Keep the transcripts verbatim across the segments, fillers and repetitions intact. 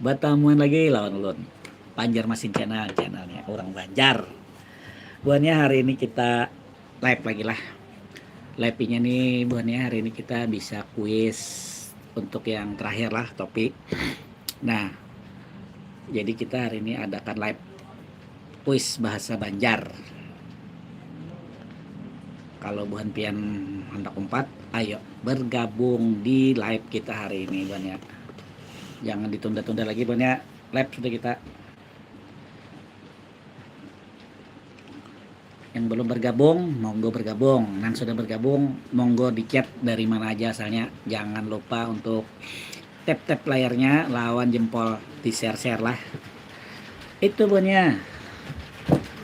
Batamuan lagi lawan ulun, Banjarmasin Channel, channelnya orang Banjar. Buhannya hari ini kita live lagi lah. Live-nya nih buhannya hari ini kita bisa kuis untuk yang terakhir lah, Topi. Nah, jadi kita hari ini adakan live kuis bahasa Banjar. Kalau buhan pian hendak umpat, ayo bergabung di live kita hari ini, buhannya. Jangan ditunda-tunda lagi, buhannya. Live sudah kita. Yang belum bergabung, monggo bergabung. Yang sudah bergabung, monggo di chat dari mana aja asalnya. Jangan lupa untuk tap-tap layarnya lawan jempol, di-share-share lah. Itu buhannya.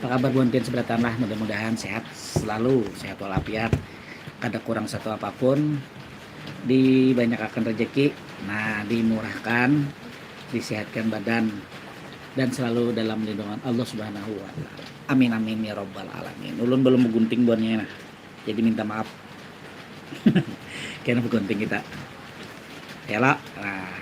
Apa kabar buhan pian seberataan lah? Mudah-mudahan sehat selalu, sehat walafiat, kada kurang satu apapun, dibanyakakan rezeki, nah, dimurahkan, disehatkan badan, dan selalu dalam lindungan Allah Subhanahu wa Ta'ala. Amin, amin, ya Rabbal Alamin. Ulun belum menggunting buhannya, nah, jadi minta maaf. Kena menggunting kita. Ya lah. Nah.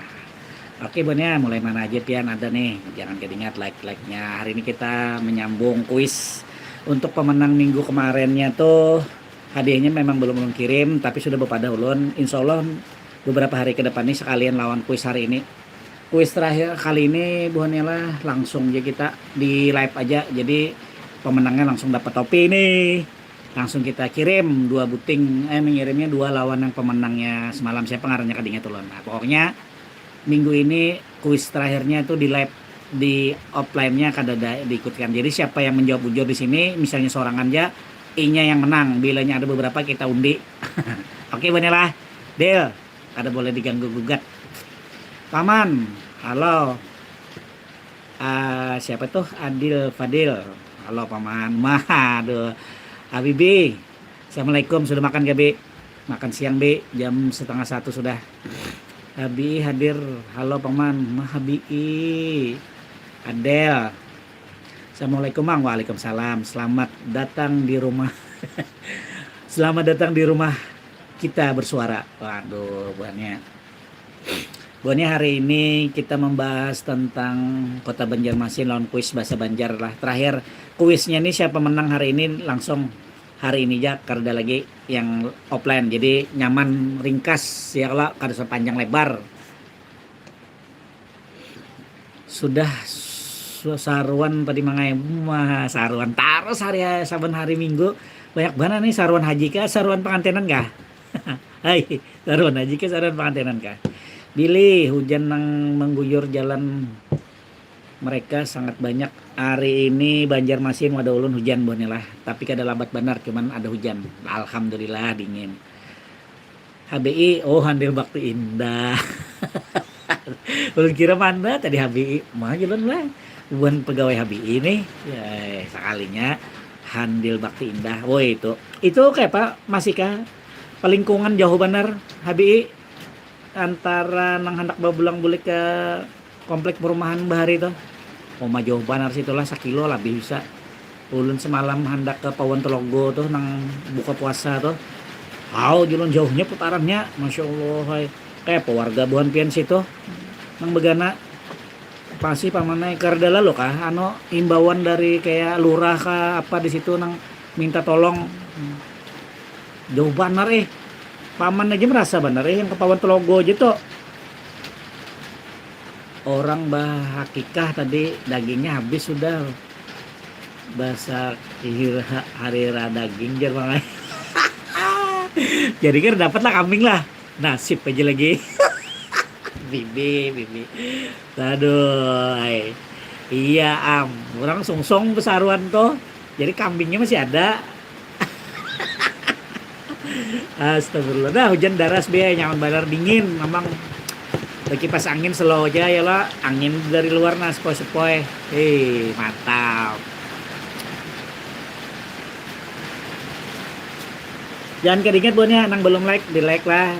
Oke, buhannya, mulai mana aja pian ada nih. Jangan kedingat like-like-nya. Hari ini kita menyambung kuis untuk pemenang minggu kemarinnya tuh. Hadiahnya memang belum ulun kirim, tapi sudah bepadah ulun. Insya Allah beberapa hari ke depan nih sekalian lawan kuis hari ini. Kuis terakhir kali ini, buhannya lah, langsung aja kita di live aja. Jadi pemenangnya langsung dapat topi nih. Langsung kita kirim dua buting, eh, mengirimnya dua lawan yang pemenangnya semalam. Siapa ngarannya, kada ingat ulun. Nah, pokoknya minggu ini kuis terakhirnya itu di live, di offline-nya kada ada diikutkan. Jadi siapa yang menjawab bujur di sini, misalnya sorangan aja, inya yang menang. Bilanya ada beberapa, kita undi. Oke, buhannya lah. Deal. Kada boleh diganggu gugat. Paman, halo. Ah, siapa tuh? Adil Fadil. Halo, Paman. Mah, aduh. Habibi. Assalamualaikum, sudah makan kah, Bi? Makan siang, Bi. Jam setengah satu sudah. Habi hadir. Halo, Paman. Mah, Habi. Adel. Assalamualaikum, Mang. Waalaikumsalam. Selamat datang di rumah. Selamat datang di rumah kita bersuara. Waduh, buhannya. Buhannya, hari ini kita membahas tentang Kota Banjarmasin lawan kuis bahasa Banjar lah. Terakhir, kuisnya nih siapa menang hari ini, langsung hari ini aja, karena lagi yang offline. Jadi nyaman, ringkas ya, kalau kada sepanjang lebar. Sudah su-, saruan tadi, Mang ai. Wah, saruan tarus hari, saban hari Minggu. Banyak banar nih, saruan haji kah, saruan pangantenan kah? Hai, saruan haji kah, saruan pangantenan kah? Bilih, hujan nang mengguyur jalan mereka sangat banyak. Hari ini Banjarmasin wadah ulun hujan buhannya lah. Tapi kada labat banar, cuman ada hujan. Alhamdulillah, dingin. H B I, oh, Handil Bakti Indah. Ulun kira mana tadi H B I. Mah jalan lah. Buhan pegawai H B I nih. Ya, sekalinya Handil Bakti Indah. Woi, itu. Itu kayak apa? Masih kah? Pelingkungan jauh banar H B I antara nang hendak babulang bulik ke komplek perumahan bahari tuh. Oma jauh banar situ lah, sakilo labih bisa. Ulun semalam handak ke Pawan Telogo tuh, nang buka puasa tuh. Hau, julun jauhnya putarannya, masya Allah, hai. Kayak apa warga buhan pian situ nang begana? Pasti pamanai karda lalu kah, anu, imbauan dari kayak lurah kah apa di situ nang minta tolong? Jauh banar eh. Paman aja merasa banar eh, yang ke Pawan Telogo aja tuh. Orang bahakikah tadi, dagingnya habis sudah. Bahasa ihir ha-, harira daging, jar Mang ai. Jadi kan dapatlah kambing lah. Nasib aja lagi. Bibi, bibi. Aduh, ai. Iya, am. Orang sungsung besaruan tuh. Jadi kambingnya masih ada. Astagfirullah. Dah, hujan daras be, nyaman banar, dingin. Memang bagi kipas angin slow aja ya lah. Angin dari luar nah, sepoi-sepoi. Hei, mantap. Jangan kedingat buhannya, nang belum like, di like lah.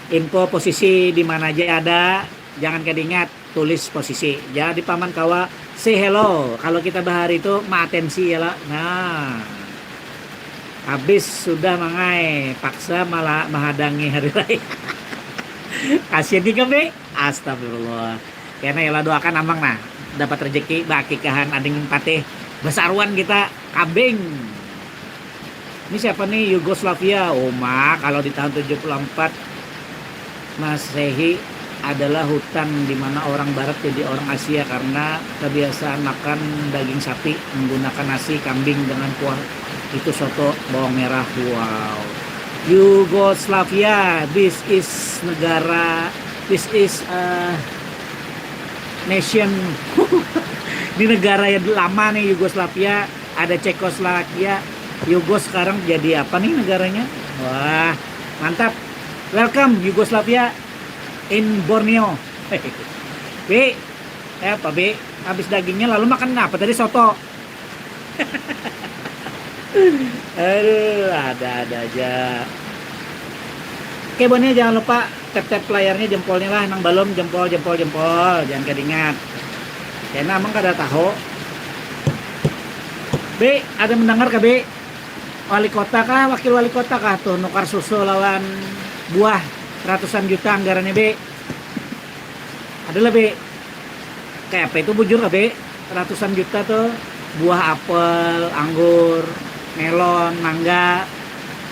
Info posisi di mana aja ada, jangan kedingat, tulis posisi. Jadi paman kawa say hello. Kalau kita bahari itu maatensi ya lah. Nah. Habis sudah Mang ai, paksa malah menghadangi hari raya. Kasihan juga, Be. Astagfirullah. Karena ya lah, doakan amang nah dapat rezeki bakikahan ading patih, besaruan kita kambing. Ini siapa nih? Yugoslavia. Uma, kalau di tahun tujuh puluh empat Masehi adalah hutan di mana orang barat jadi orang Asia karena kebiasaan makan daging sapi, menggunakan nasi kambing dengan kuah, itu soto bawang merah. Wow. Yugoslavia, this is negara, this is uh, nation. Di negara yang lama nih, Yugoslavia, ada Cekoslovakia, Yugos sekarang jadi apa nih negaranya? Wah, mantap. Welcome Yugoslavia in Borneo. Bi, eh, apa Bi? Habis dagingnya lalu makan apa tadi? Soto. Aduh, ada-ada aja. Oke, Boni, jangan lupa tap-tap layarnya, jempolnya lah, nang belum jempol, jempol, jempol, jangan kadingat. Karena emang kada tahu. Bi, ada mendengar kah, Bi? Wali kota kah, wakil wali kota kah tuh nukar susu lawan buah ratusan juta anggarannya, Bi? Ada lah, Bi. Kayak apa itu bujur kah, Bi? Ratusan juta tuh buah apel, anggur, melon, mangga.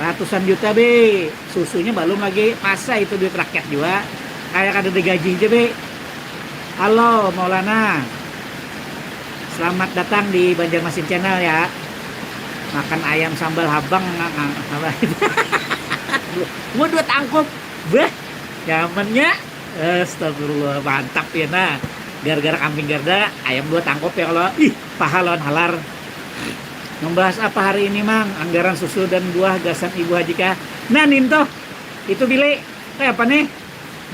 Ratusan juta, Bi. Susunya belum lagi, masa itu duit rakyat juga. Kayak kada digaji aja, Bi. Halo, Maulana. Selamat datang di Banjarmasin Channel ya. Makan ayam sambal habang nggak nggak apa itu. Gua dua tangkup. Beh, nyamannya. Astagfirullah, mantap ya nah. Gara-gara kambing garda, ayam dua tangkup ya kalau. Ih, paha lawan halar. Membahas apa hari ini, Mang? Anggaran susu dan buah gasan Ibu Haji kah? Nah, Ninto. Itu Billy. Kayak apa nih?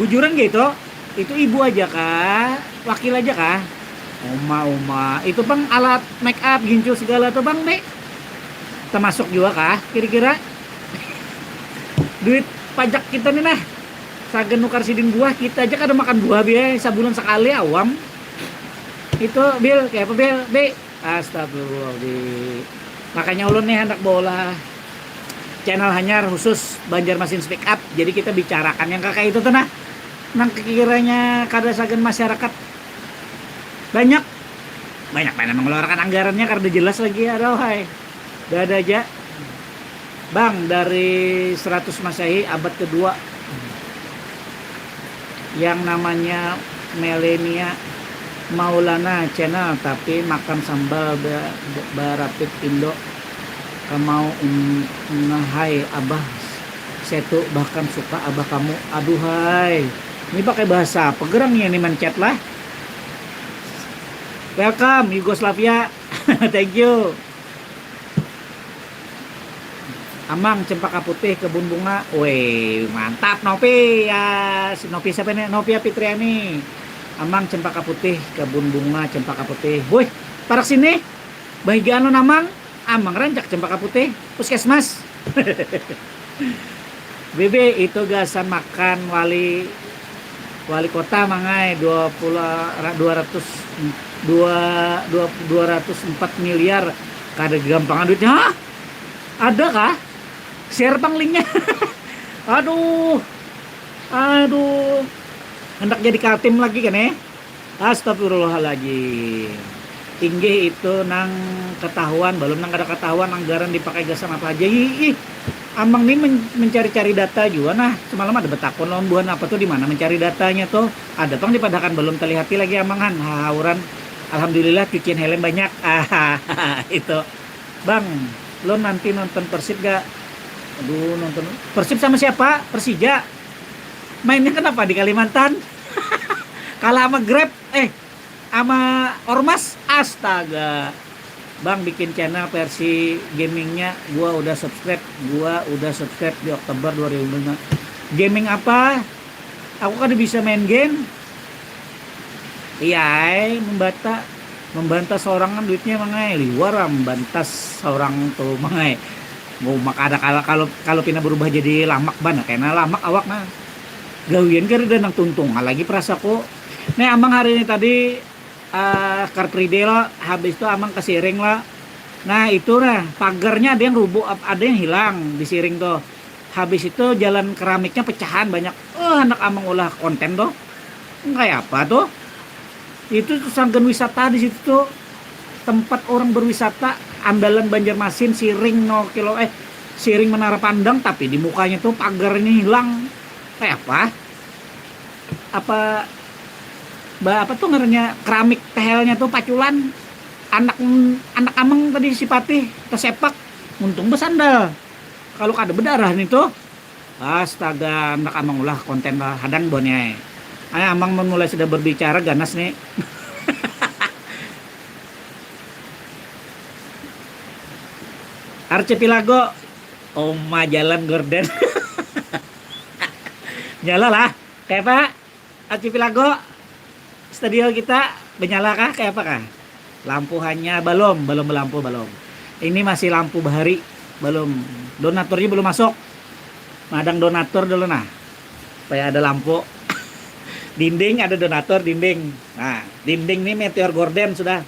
Bujuran gitu. Itu ibu aja kah? Wakil aja kah? Uma, uma. Itu bang alat make up, gincu segala tuh bang, Dek. Termasuk juga kah kira-kira? Duit pajak kita nih nah. Sagan nukar sidin buah, kita aja kada makan buah biaya sabulan sekali awam. Itu Bil, kayak apa Bil? Bi, astagfirullah Bi. Makanya ulun nih hendak bola channel hanyar khusus Banjarmasin Speak Up. Jadi kita bicarakan yang kayak itu tuh nah. Nang kiranya kada sagan masyarakat banyak banyak mana mengeluarkan anggarannya karena jelas lagi ada hai. Ada aja. Bang, dari seratus Masehi abad kedua yang namanya Melenia Maulana Channel tapi makan sambal barapit Indo kamau ngahai abah setu bahkan suka abah kamu aduhai. Ini pakai bahasa apa gerang ya ini mencet lah. Welcome Yugoslavia. Thank you. Amang cempaka putih kebun bunga. Weh, mantap Nopi ya. Si Nopi siapa nih? Nopi Fitriani. Amang cempaka putih kebun bunga cempaka putih. Woi, parak sini. Bahigaan lo namang. Amang rancak cempaka putih. Puskesmas. B B itu gasan makan wali wali kota mangai dua puluh dua ratus dua dua dua ratus empat miliar kada gampangan duitnya. Hah? Ada kah? Share pang linknya. Aduh. Aduh. Hendak jadi kaltim lagi kan eh? Astagfirullahaladzim. Inggih itu nang ketahuan, balum nang kada katahuan anggaran dipakai gasan apa haja. Ih, ih. Amang ni men- mencari-cari data jua nah. Semalam ada betakun lawan buhan apa tuh di mana mencari datanya tuh. Ada pang dipadahakan balum talihati lagi amang han. Hahauran. Alhamdulillah cucian helm banyak. Ah, itu. Bang, lo nanti nonton Persib gak? Aduh, nonton Persib sama siapa? Persija. Mainnya kenapa di Kalimantan? Kalah sama Grab, eh, sama Ormas. Astaga. Bang bikin channel versi gamingnya, gua udah subscribe, gua udah subscribe di Oktober dua ribu lima. Gaming apa? Aku kada bisa main game. Iya, membata membantah seorang kan duitnya mangai liwar lah membantah seorang tuh mangai. Mau maka ada kalau kalau kalau pina berubah jadi lamak bana kena lamak awak nah. Gawian kada ada nang tuntung lagi perasaku. Nih amang hari ini tadi uh, Car Free Day lo, habis itu amang kesiring lo. Nah itu nah pagarnya ada yang rubuh, ada yang hilang di siring tuh. Habis itu jalan keramiknya pecahan banyak. Oh, anak amang ulah konten tuh. Kayak apa tuh? Itu tuh sanggan wisata di situ tuh, tempat orang berwisata andalan Banjarmasin, Siring nol kilo, eh, Siring Menara Pandang, tapi di mukanya tuh pagar ini hilang. Kayak apa? Apa ba apa tuh ngarannya, keramik tehelnya tuh paculan. Anak anak ameng tadi si Patih tersepak, untung bersandal. Kalau kada berdarah nih tuh. Astaga, anak amang ulah konten lah, hadang bon ai. Ay, amang mun mulai sudah berbicara ganas nih. Archipelago, oma jalan gorden. Nyala lah, kayak apa? Archipelago, studio kita menyala kah? Kayak apa kah? Lampu hanya belum, belum berlampu, belum. Ini masih lampu bahari, belum. Donaturnya belum masuk. Madang donatur dulu nah, supaya ada lampu. Dinding ada donatur dinding. Nah, dinding nih Meteor Gorden sudah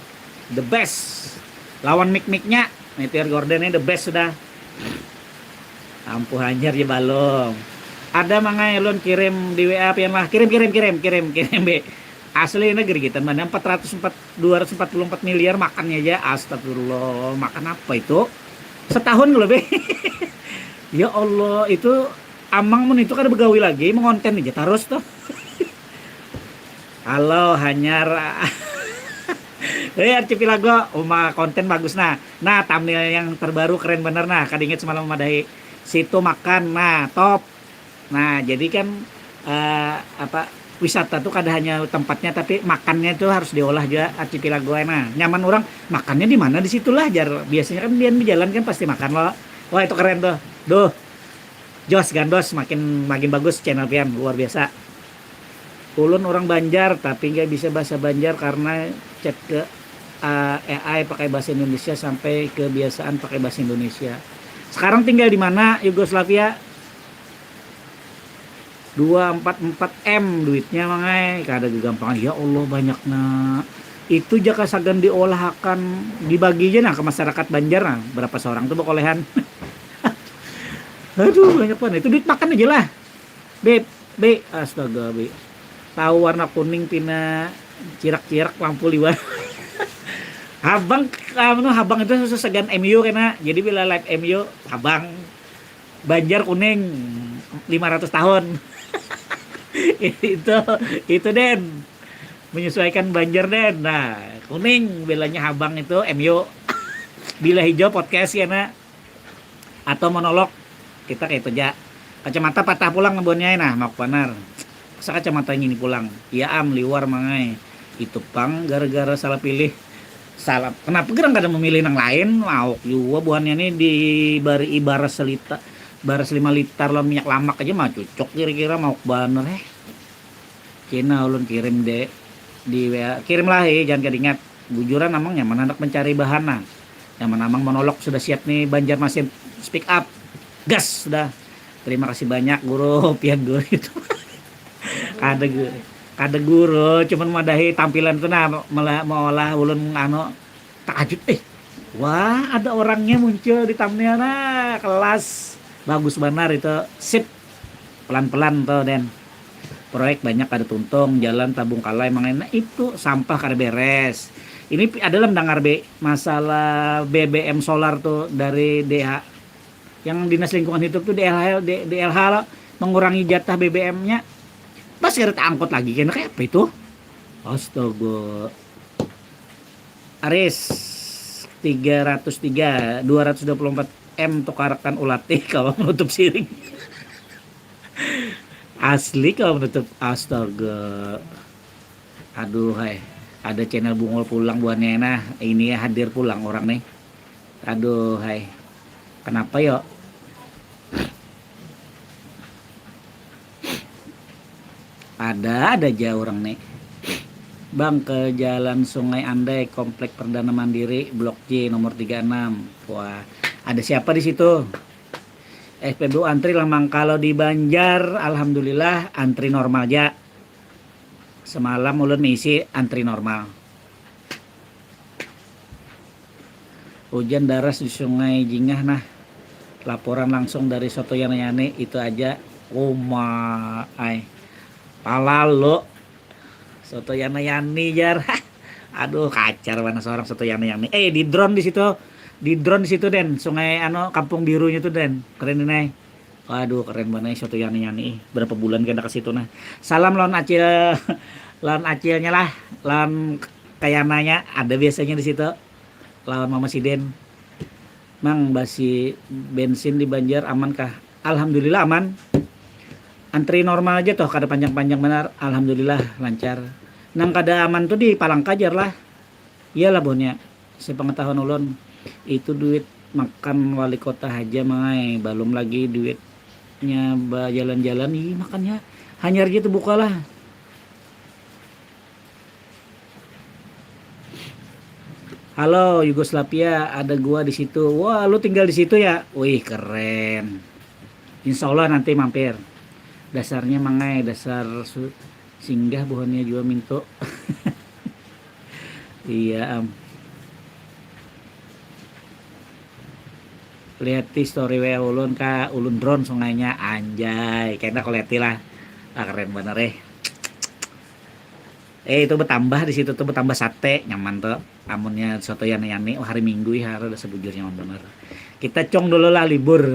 the best. Lawan mik-miknya, Meteor Gorden ini the best sudah. Ampuh hanyar ya balum. Ada mangai ulun kirim di W A pian lah. Kirim kirim kirim kirim kirim be. Asli ini gerigitan mana empat ratus empat dua ratus empat puluh empat miliar makannya aja. Astagfirullah, makan apa itu? Setahun lebih. Ya Allah, itu amang mun itu kada begawi lagi, mengonten aja terus tuh. Halo hanyar. Eh, archipelago, uma konten bagus nah. Nah, thumbnail yang terbaru keren bener nah. Kadingit semalam memadahi situ makan. Nah, top. Nah, jadi kan eh, apa wisata tuh kada hanya tempatnya tapi makannya tuh harus diolah juga archipelago. Nah, nyaman orang makannya di mana di situlah jar. Biasanya kan dia di jalan kan pasti makan loh. Wah, itu keren tuh. Duh. Jos gandos makin makin bagus channel pian luar biasa. Ulun orang Banjar tapi nggak bisa bahasa Banjar karena chat ke uh, A I pakai bahasa Indonesia sampai kebiasaan pakai bahasa Indonesia. Sekarang tinggal di mana? Yugoslavia. Dua empat empat M duitnya mangai, kada gagampangan. Ya Allah, banyaknya. Itu jaka sagan diolahakan, dibagi aja nah ke masyarakat Banjar nah, berapa seorang tuh bekolehan. Aduh, banyak banget. Itu duit makan aja lah. Beb, be, astaga be. Tahu warna kuning pina cirak-cirak lampu liwar. Habang, anu, habang itu sesegan M U kena. Jadi bila live M U, habang. Banjar kuning lima ratus tahun. Itu itu den, menyesuaikan Banjar den. Nah, kuning bilanya habang itu M U. Bila hijau podcast ya nak, atau monolog kita kayak itu aja. Kacamata patah pulang ngebonnya nah, mau benar. Masa kacamata ini pulang? Ya am, liwar mangai. Itu pang gara-gara salah pilih. Salah, kenapa gerang kada memilih nang lain? Lauk jua buhannya nih di bari ibarat selita, baras lima liter lawan minyak lamak aja mah cucuk kira-kira, mau baner eh. Cina ulun kirim dek di W A, kirim lah eh, jangan kada ingat. Bujuran amang nyaman hendak mencari bahan nah. Nyaman amang monolog sudah siap nih Banjarmasin, speak up. Gas sudah. Terima kasih banyak guru, pian guru itu. Kada guru, kada guru, cuman madahi tampilan tuh nah, mela- meolah ulun anu takajut eh. Wah, ada orangnya muncul di thumbnail nah, kelas bagus benar itu. Sip. Pelan-pelan tuh den. Proyek banyak kada tuntung, jalan tabung kalai mangai. Nah, itu sampah kada beres. Ini pi- ada lah mendengar be masalah B B M solar tuh dari D H yang dinas lingkungan hidup tuh D L H D- D L H lah, mengurangi jatah B B M-nya. Pas kira angkut lagi kena kayak apa itu? Astaga. Aris tiga ratus tiga, dua ratus dua puluh empat M tukarakan ulati kawa menutup siring. Asli kawa menutup, astaga. Aduh hai. Ada channel bungul pulang buahnya nah. Ini hadir pulang orang nih. Aduh hai. Kenapa yo? Ada ada aja orang nih. Bang ke Jalan Sungai Andai, Komplek Perdana Mandiri, Blok C nomor tiga enam. Wah, ada siapa di situ? S P B U antri lamang kalau di Banjar, alhamdulillah antri normal aja. Semalam ulun misi antri normal. Hujan daras di Sungai Jingah nah. Laporan langsung dari Soto Yana Yani itu aja. Uma ai. Palalo. Soto Yana Yani jar. Aduh, kacar mana seorang soto Yana Yani. Eh, di drone di situ. Di drone di situ, Den. Sungai, anu, Kampung Birunya tuh, Den. Keren ini. Waduh, keren banget soto Yana Yani. Berapa bulan kena ke situ nah. Salam lawan Acil, lawan Acilnya lah, lawan Kayananya ada biasanya di situ. Lawan Mama Siden. Mang, basi bensin di Banjar aman kah? Alhamdulillah aman. Antri normal aja toh, kada panjang-panjang benar. Alhamdulillah lancar. Nang kada aman tuh di Palangka jar lah. Iyalah bohnya. Sepengetahuan ulun, itu duit makan wali kota haja mangai, balum lagi duitnya bajalan-jalan. Ih, makanya hanyar aja tuh buka lah. Halo Yugoslavia, ada gua di situ. Wah, lu tinggal di situ ya? Wih, keren. Insya Allah nanti mampir. Dasarnya mangai, dasar su- singgah buhannya jua minto. Iya am. Lihat di story wa ulun ka, ulun drone sungainya, anjay, kena kau lihat lah. Ah, keren bener eh. Eh, itu bertambah di situ tuh, bertambah sate, nyaman tuh. Amunnya soto Yani Yani, oh, hari Minggu ya, ada sebujur nyaman bener. Kita cong dulu lah libur.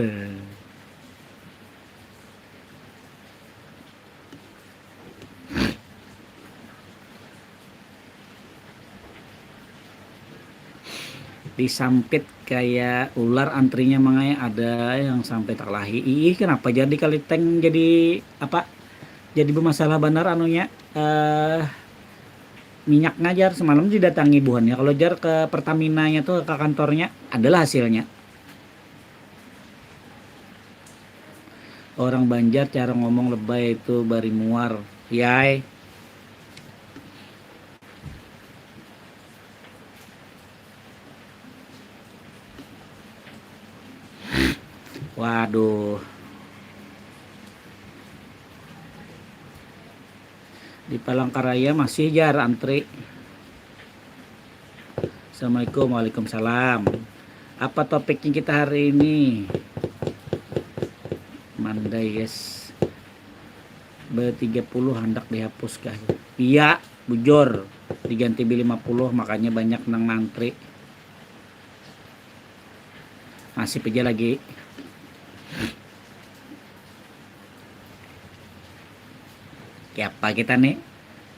Disampit kayak ular antrinya mangai, ada yang sampai terlahi. Ih, kenapa jadi kaliteng jadi apa? Jadi bermasalah benar anunya eh minyak ngajar semalam didatangi buhannya kalau jar ke Pertaminanya tuh ke kantornya adalah hasilnya. Orang Banjar cara ngomong lebay itu bari muar. Yai. Waduh. Di Palangkaraya masih jar antri. Assalamualaikum. Waalaikumsalam. Apa topiknya kita hari ini? Mandai yes. B tiga puluh hendak dihapus kah? Iya, bujur. Diganti B lima puluh makanya banyak nang ngantri. Masih aja lagi. Kayak apa kita nih?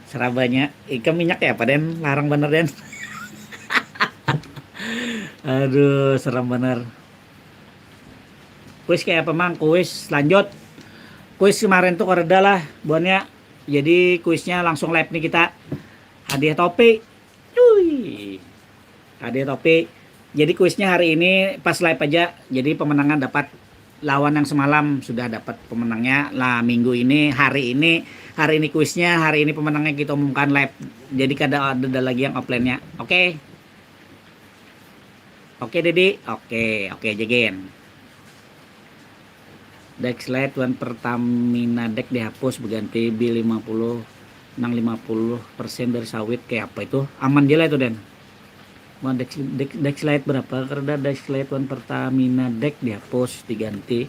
Serabanya, ikam minyak ya apa Den? Larang bener Den. Aduh, serem bener. Kuis kayak apa mang? Kuis lanjut. Kuis kemarin tuh kareda lah buannya. Jadi kuisnya langsung live nih kita. Hadiah topi. Cuy. Hadiah topi. Jadi kuisnya hari ini pas live aja. Jadi pemenangnya dapat lawan yang semalam sudah dapat pemenangnya lah minggu ini, hari ini, hari ini kuisnya, hari ini pemenangnya kita umumkan live. Jadi kada ada lagi yang offline-nya. Oke. Oke Dedi. Oke, oke aja Gen. Dexlite wan Pertamina Dex dihapus berganti B lima puluh nang lima puluh persen dari sawit kayak apa itu? Aman aja lah itu Den. Wan Dex, Dex, Dexlite berapa? Karena Dexlite wan Pertamina Dex dihapus diganti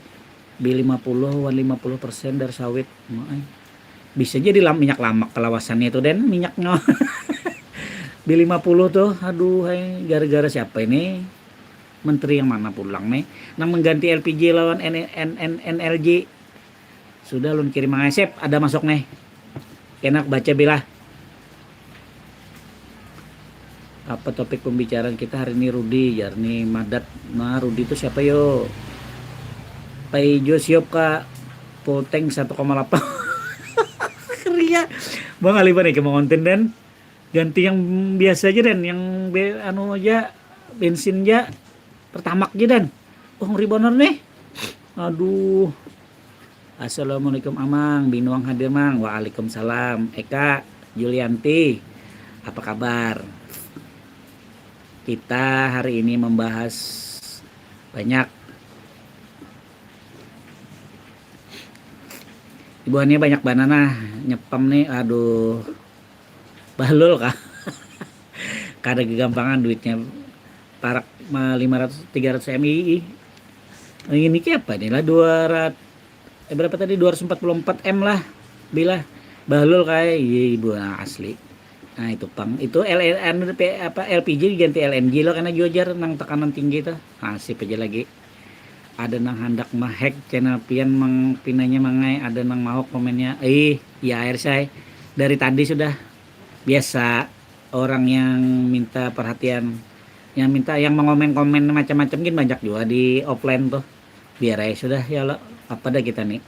B lima puluh wan lima puluh persen dari sawit. Bisa jadi lam, minyak lamak kelawasannya itu Den minyaknya. B lima puluh tuh aduh hai gara-gara siapa ini? Menteri yang mana pulang nih nang mengganti L P G lawan N- N- N- NLG? Sudah lun kirim mangai sip ada masuk nih. Kena baca bilah. Apa topik pembicaraan kita hari ini Rudi jar nih madat. Nah Rudi itu siapa yo? Pai jo siop ka full tank satu koma delapan. Ria. Bang Ali bani ke konten dan ganti yang biasa aja dan yang be, anu aja bensin aja pertamak aja dan. Oh ngeri bener nih. Aduh. Assalamualaikum Amang, Binuang hadir Mang. Waalaikumsalam. Eka Julianti, apa kabar? Kita hari ini membahas banyak. Ibuannya banyak banana nyepam nih. Aduh. Balul kah? Kada kegampangan duitnya. Parak lima ratus tiga ratus M I. Ini ki apa nih lah dua ratus eh berapa tadi dua ratus empat puluh empat M lah bila Balul kai, iya ibu, nah, asli. Nah, itu pang. Itu L, L, anu, P, apa, L P G diganti L N G lo, karena jua jar nang tekanan tinggi tuh. Nasib aja lagi. Ada nang handak menghack channel pian, mang, pinanya mangai, ada nang mau komennya. Ih, ya air say. Dari tadi sudah biasa orang yang minta perhatian, yang minta, yang mengomen-komen macam-macam gin banyak juga di offline tuh. Biar aja sudah ya lo. Apa dah kita nih?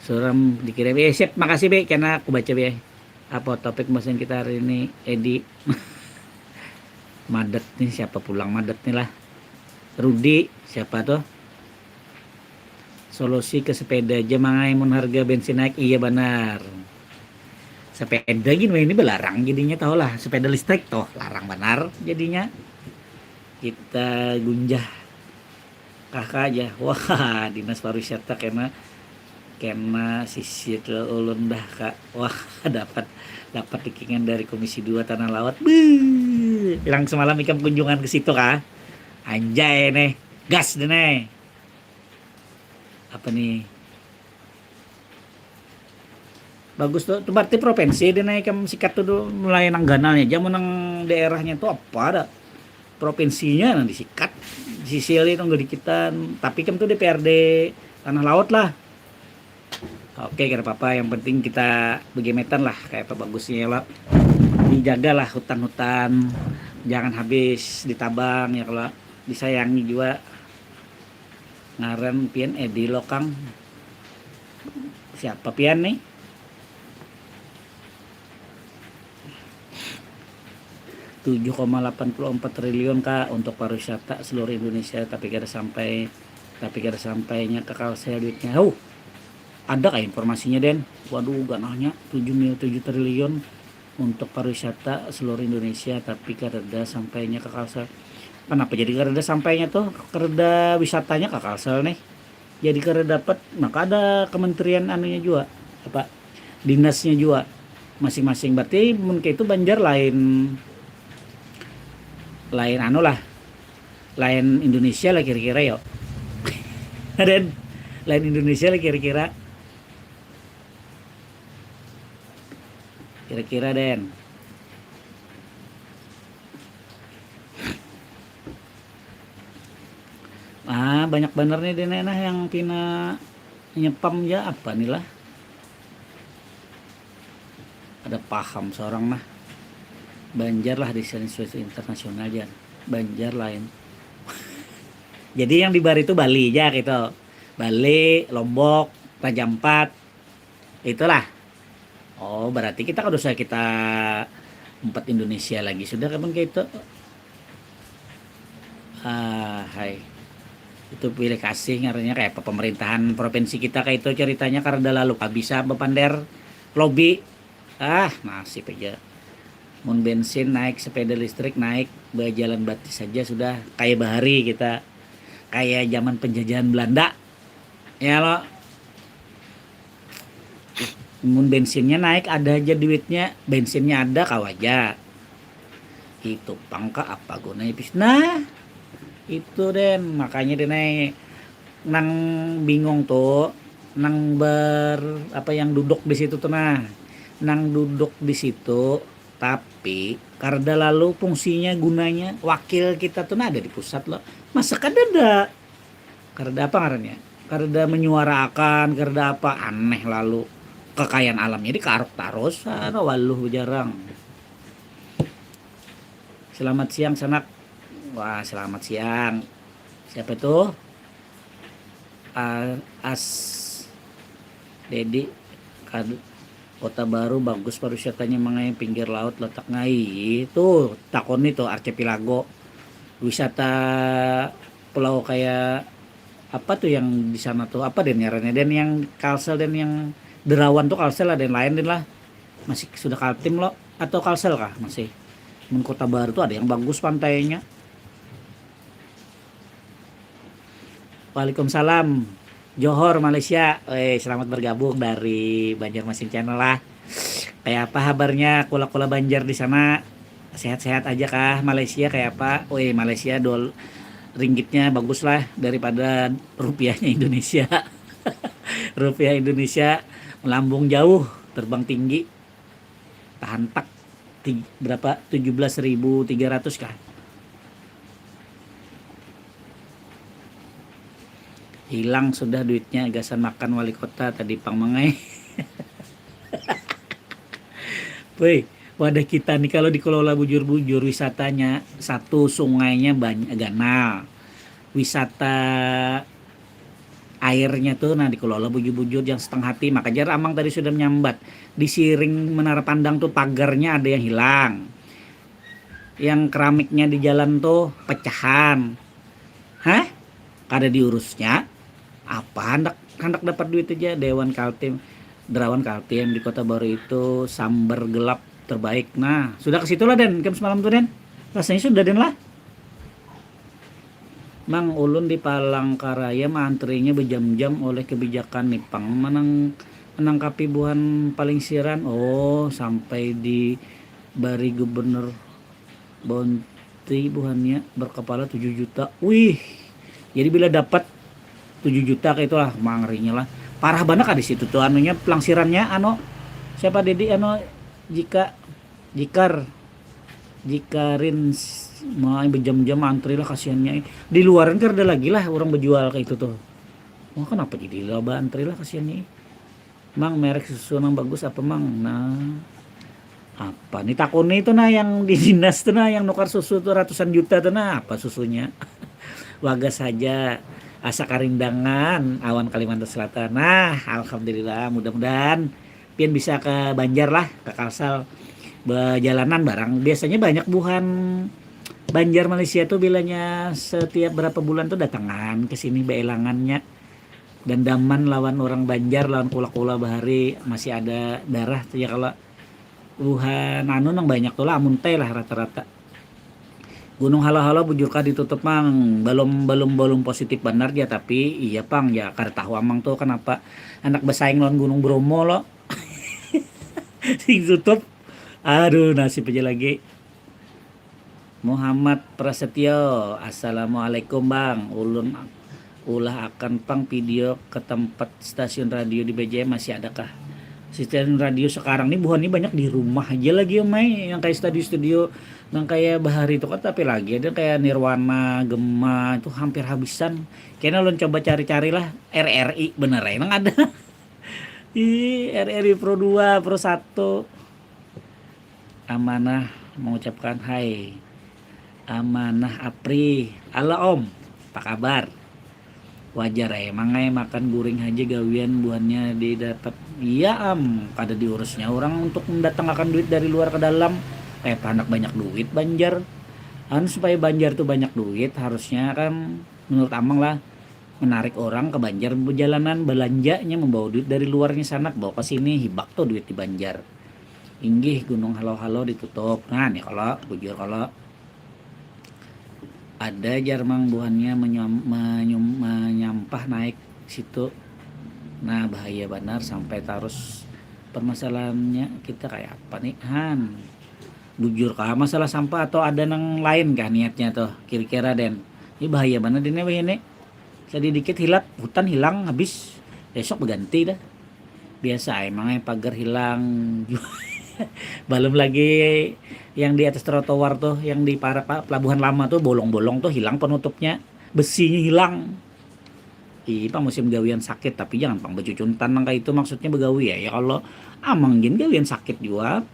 Suram dikirim. Eh, sip, makasih, Be, karena aku baca, Be. Apa topik pembahasan kita hari ini, Edi? Madet nih, siapa pulang Madet nih lah? Rudi, siapa tuh? Solusi ke sepeda aja, mangai, mun harga bensin naik. Iya, banar. Sepeda gini ini belarang jadinya, tahu lah. Sepeda listrik tuh, larang banar jadinya. Kita gunjah. Kaka aja. Wah, dinas pariwisata kena, kena sisit ulun dah, Kak. Wah, dapat, dapat dukungan dari Komisi Dua Tanah Laut. Beuh, bilang semalam ikam kunjungan ke situ kah? Anjay nih. Gas deh nih. Apa nih? Bagus tuh. Tuh berarti provinsi dia naik, kam sikat tuh dulu, mulai nang ganalnya aja, mun nang daerahnya tuh apa ada. Provinsinya nang disikat, disisili nunggu dikitan. Tapi kam tuh D P R D Tanah Laut lah. Oke, kada apa-apa. Yang penting kita begemetan lah, kayak apa bagusnya ya, lo. Dijagalah hutan-hutan, jangan habis ditabang ya, kalau disayangi juga. Ngaran pian Edi Lokang. Siapa pian nih? Tujuh koma delapan puluh empat triliun, Kak, untuk pariwisata seluruh Indonesia, tapi kada sampai, tapi kada sampainya ke Kalsel duitnya. Huh, ada kah informasinya, Den? Waduh, ganalnya tujuh mil, tujuh triliun untuk pariwisata seluruh Indonesia, tapi kada sampainya ke Kalsel. Kenapa jadi kada sampainya tuh? Kada wisatanya ke Kalsel nih. Jadi kada dapat, maka ada kementerian anunya juga, apa, dinasnya juga masing-masing. Berarti mun kayak itu Banjar lain, lain anu lah, lain Indonesia lah kira-kira yo. Dan lain Indonesia lah kira-kira. Kira-kira, Den. Ah, banyak banar nih, Den, nah, yang pina nyepam ya, apa nih lah. Ada paham seorang nah. Banjar lah di sini internasional, Jan. Banjar lain. Jadi yang di bar itu Bali aja gitu. Bali, Lombok, Raja Ampat, itulah. Oh, berarti kita kada usah kita empat Indonesia lagi sudah, kapan kayak itu. Ah, hai. Itu pilih kasih ngarannya, kayak apa pemerintahan provinsi kita kayak itu ceritanya, karena lalu bisa bepander lobby. Ah, nasib aja. Mun bensin naik, sepeda listrik naik, berjalan batis saja sudah kayak bahari kita. Kayak zaman penjajahan Belanda. Ya lo. Mun bensinnya naik, ada aja duitnya, bensinnya ada, kawa aja. Itu pangka apa gunanya pis-, nah, itu, Den, makanya, Den, ai, nang bingung tuh, nang ber, apa, yang duduk di situ tuh, nah, nang duduk di situ, tapi kareda lalu fungsinya, gunanya, wakil kita tuh, nah, ada di pusat lo, masa kada ada? Kareda apa ngarannya? Kareda menyuaraakan, kareda apa, aneh lalu. Kekayaan alamnya dikaruk tarus, ah, waluh, jarang. Selamat siang, sanak. Wah, selamat siang. Siapa tuh? Ah, As Dedi, kad-, Kota Baru bagus pariwisatanya, mangai pinggir laut letak ngai. Tuh, takoni tuh, archipelago. Wisata pulau kayak apa tuh yang di sana tuh? Apa, Den, ngarannya, Den, yang Kalsel, Den, yang Derawan tuh Kalsel lah, Den, lain, Den, lah. Masih sudah Kaltim lo atau Kalsel kah masih? Mun Kota Baru tuh ada yang bagus pantainya. Waalaikumsalam. Johor, Malaysia. Eh, selamat bergabung dari Banjarmasin Channel lah. Kayak apa habarnya kula-kula Banjar di sana? Sehat-sehat aja kah? Malaysia kayak apa? Weh, Malaysia dol-, ringgitnya bagus lah daripada rupiahnya Indonesia. Rupiah Indonesia melambung jauh. terbang tinggi, tahantak ti-, berapa, tujuh belas ribu tiga ratus kah. Hilang sudah duitnya gasan makan wali kota tadi pang mangai. Woi, wadah kita nih kalau dikelola bujur-bujur, wisatanya satu, sungainya banyak, ganal, wisata airnya tuh nah dikelola bujur-bujur, yang setengah hati. Maka jar amang tadi sudah menyambat, di siring menara pandang tuh pagarnya ada yang hilang, yang keramiknya di jalan tuh pecahan. Hah? Kada diurusnya? Apa handak, handak dapat duit aja. Dewan Kaltim, Derawan Kaltim di Kota Baru itu sambar gelap terbaik. Nah, sudah ke situ lah, Den. Kam semalam tuh, Den. Rasanya sudah, Den, lah. Mang, ulun di Palangkaraya maantrinya berjam-jam oleh kebijakan nih pang menang, menangkapi buhan paling siran. Oh, sampai di bari gubernur Bonti buhannya berkepala tujuh juta. Wih, jadi bila dapat tujuh juta kayak itulah mangrinya lah. Parah banget kan di situ tuh anunya, pelangsirannya, anu, siapa, Dedi, anu, jika, jikar, jikarin s-, mau berjam-jam antri lah kasihannya. Di luaran kan ada lagi lah orang berjual kayak itu tuh. Wah, kenapa jadi loba antri lah kasihannya. Mang, merek susu nang bagus apa, Mang? Nah, apa nih takuni itu nah, yang di dinas tuh nah, yang nukar susu tuh ratusan juta tuh nah, apa susunya? Wagas saja, asa Karindangan, awan Kalimantan Selatan. Nah, alhamdulillah, mudah-mudahan pian bisa ke Banjar lah, ke Kalsel, bejalanan barang. Biasanya banyak buhan Banjar Malaysia tuh bilanya setiap berapa bulan tuh datangan ke sini, beelangannya. Dandaman lawan orang Banjar, lawan kula-kula bahari, masih ada darah tuh ya kalau buhan anu nang banyak tuh lah, amuntai lah rata-rata. Gunung Halo-Halo bujur kah ditutup, Mang? Belum, belum, belum positif benar ya, tapi iya pang ya, kada tahu amang tuh kenapa anak bersaing lawan Gunung Bromo lo. Sing tutup. Aduh, nasib aja lagi. Muhammad Prasetyo, assalamualaikum, Bang. Ulun ulah akan pang video ke tempat stasiun radio di B J M, masih adakah? Stasiun radio sekarang nih buhan nih banyak di rumah aja lagi, Om ai. Yang kayak studio-studio, yang kayak bahari itu kan, tapi lagi ada kayak Nirwana, Gema, itu hampir habisan. Kayaknya ulun coba cari-cari lah, R R I bener aja nang ada. Ih, R R I Pro dua, Pro satu. Amanah mengucapkan hai. Amanah Apri. Halo, Om, apa kabar? Wajar ai, Mang ai, makan guring haja gawian buhannya didapat. Iya, Am, kada diurusnya orang untuk mendatangkan duit dari luar ke dalam. Kayak anak banyak duit Banjar. Anu, supaya Banjar tuh banyak duit, harusnya kan menurut Amang lah, menarik orang ke Banjar bejalanan, belanjanya membawa duit dari luarnya sana, bawa ke sini, hibak tuh duit di Banjar. Inggih, Gunung Halo-Halo ditutup. Nah, nih kalau bujur, kalau ada jar mang buhannya menyam-, menyum-, menyampah naik situ. Nah, bahaya banar sampai tarus permasalahannya kita kayak apa nih, Han? Bujur kah masalah sampah atau ada nang lain kah niatnya tuh kira-kira, Den? Ini bahaya banar, Den, ya, ini. Sedikit hilap, hutan hilang, habis. Besok berganti dah. Biasa emang, eh, pagar hilang. Belum lagi yang di atas trotoar tuh, yang di para-, pa-, pelabuhan lama tuh, bolong-bolong tuh hilang penutupnya. Besinya hilang. Ih, pang musim gawian sakit, tapi jangan pang becucuntan nang kayak itu, maksudnya begawi ya. Ya Allah, amang gin gawian sakit jua.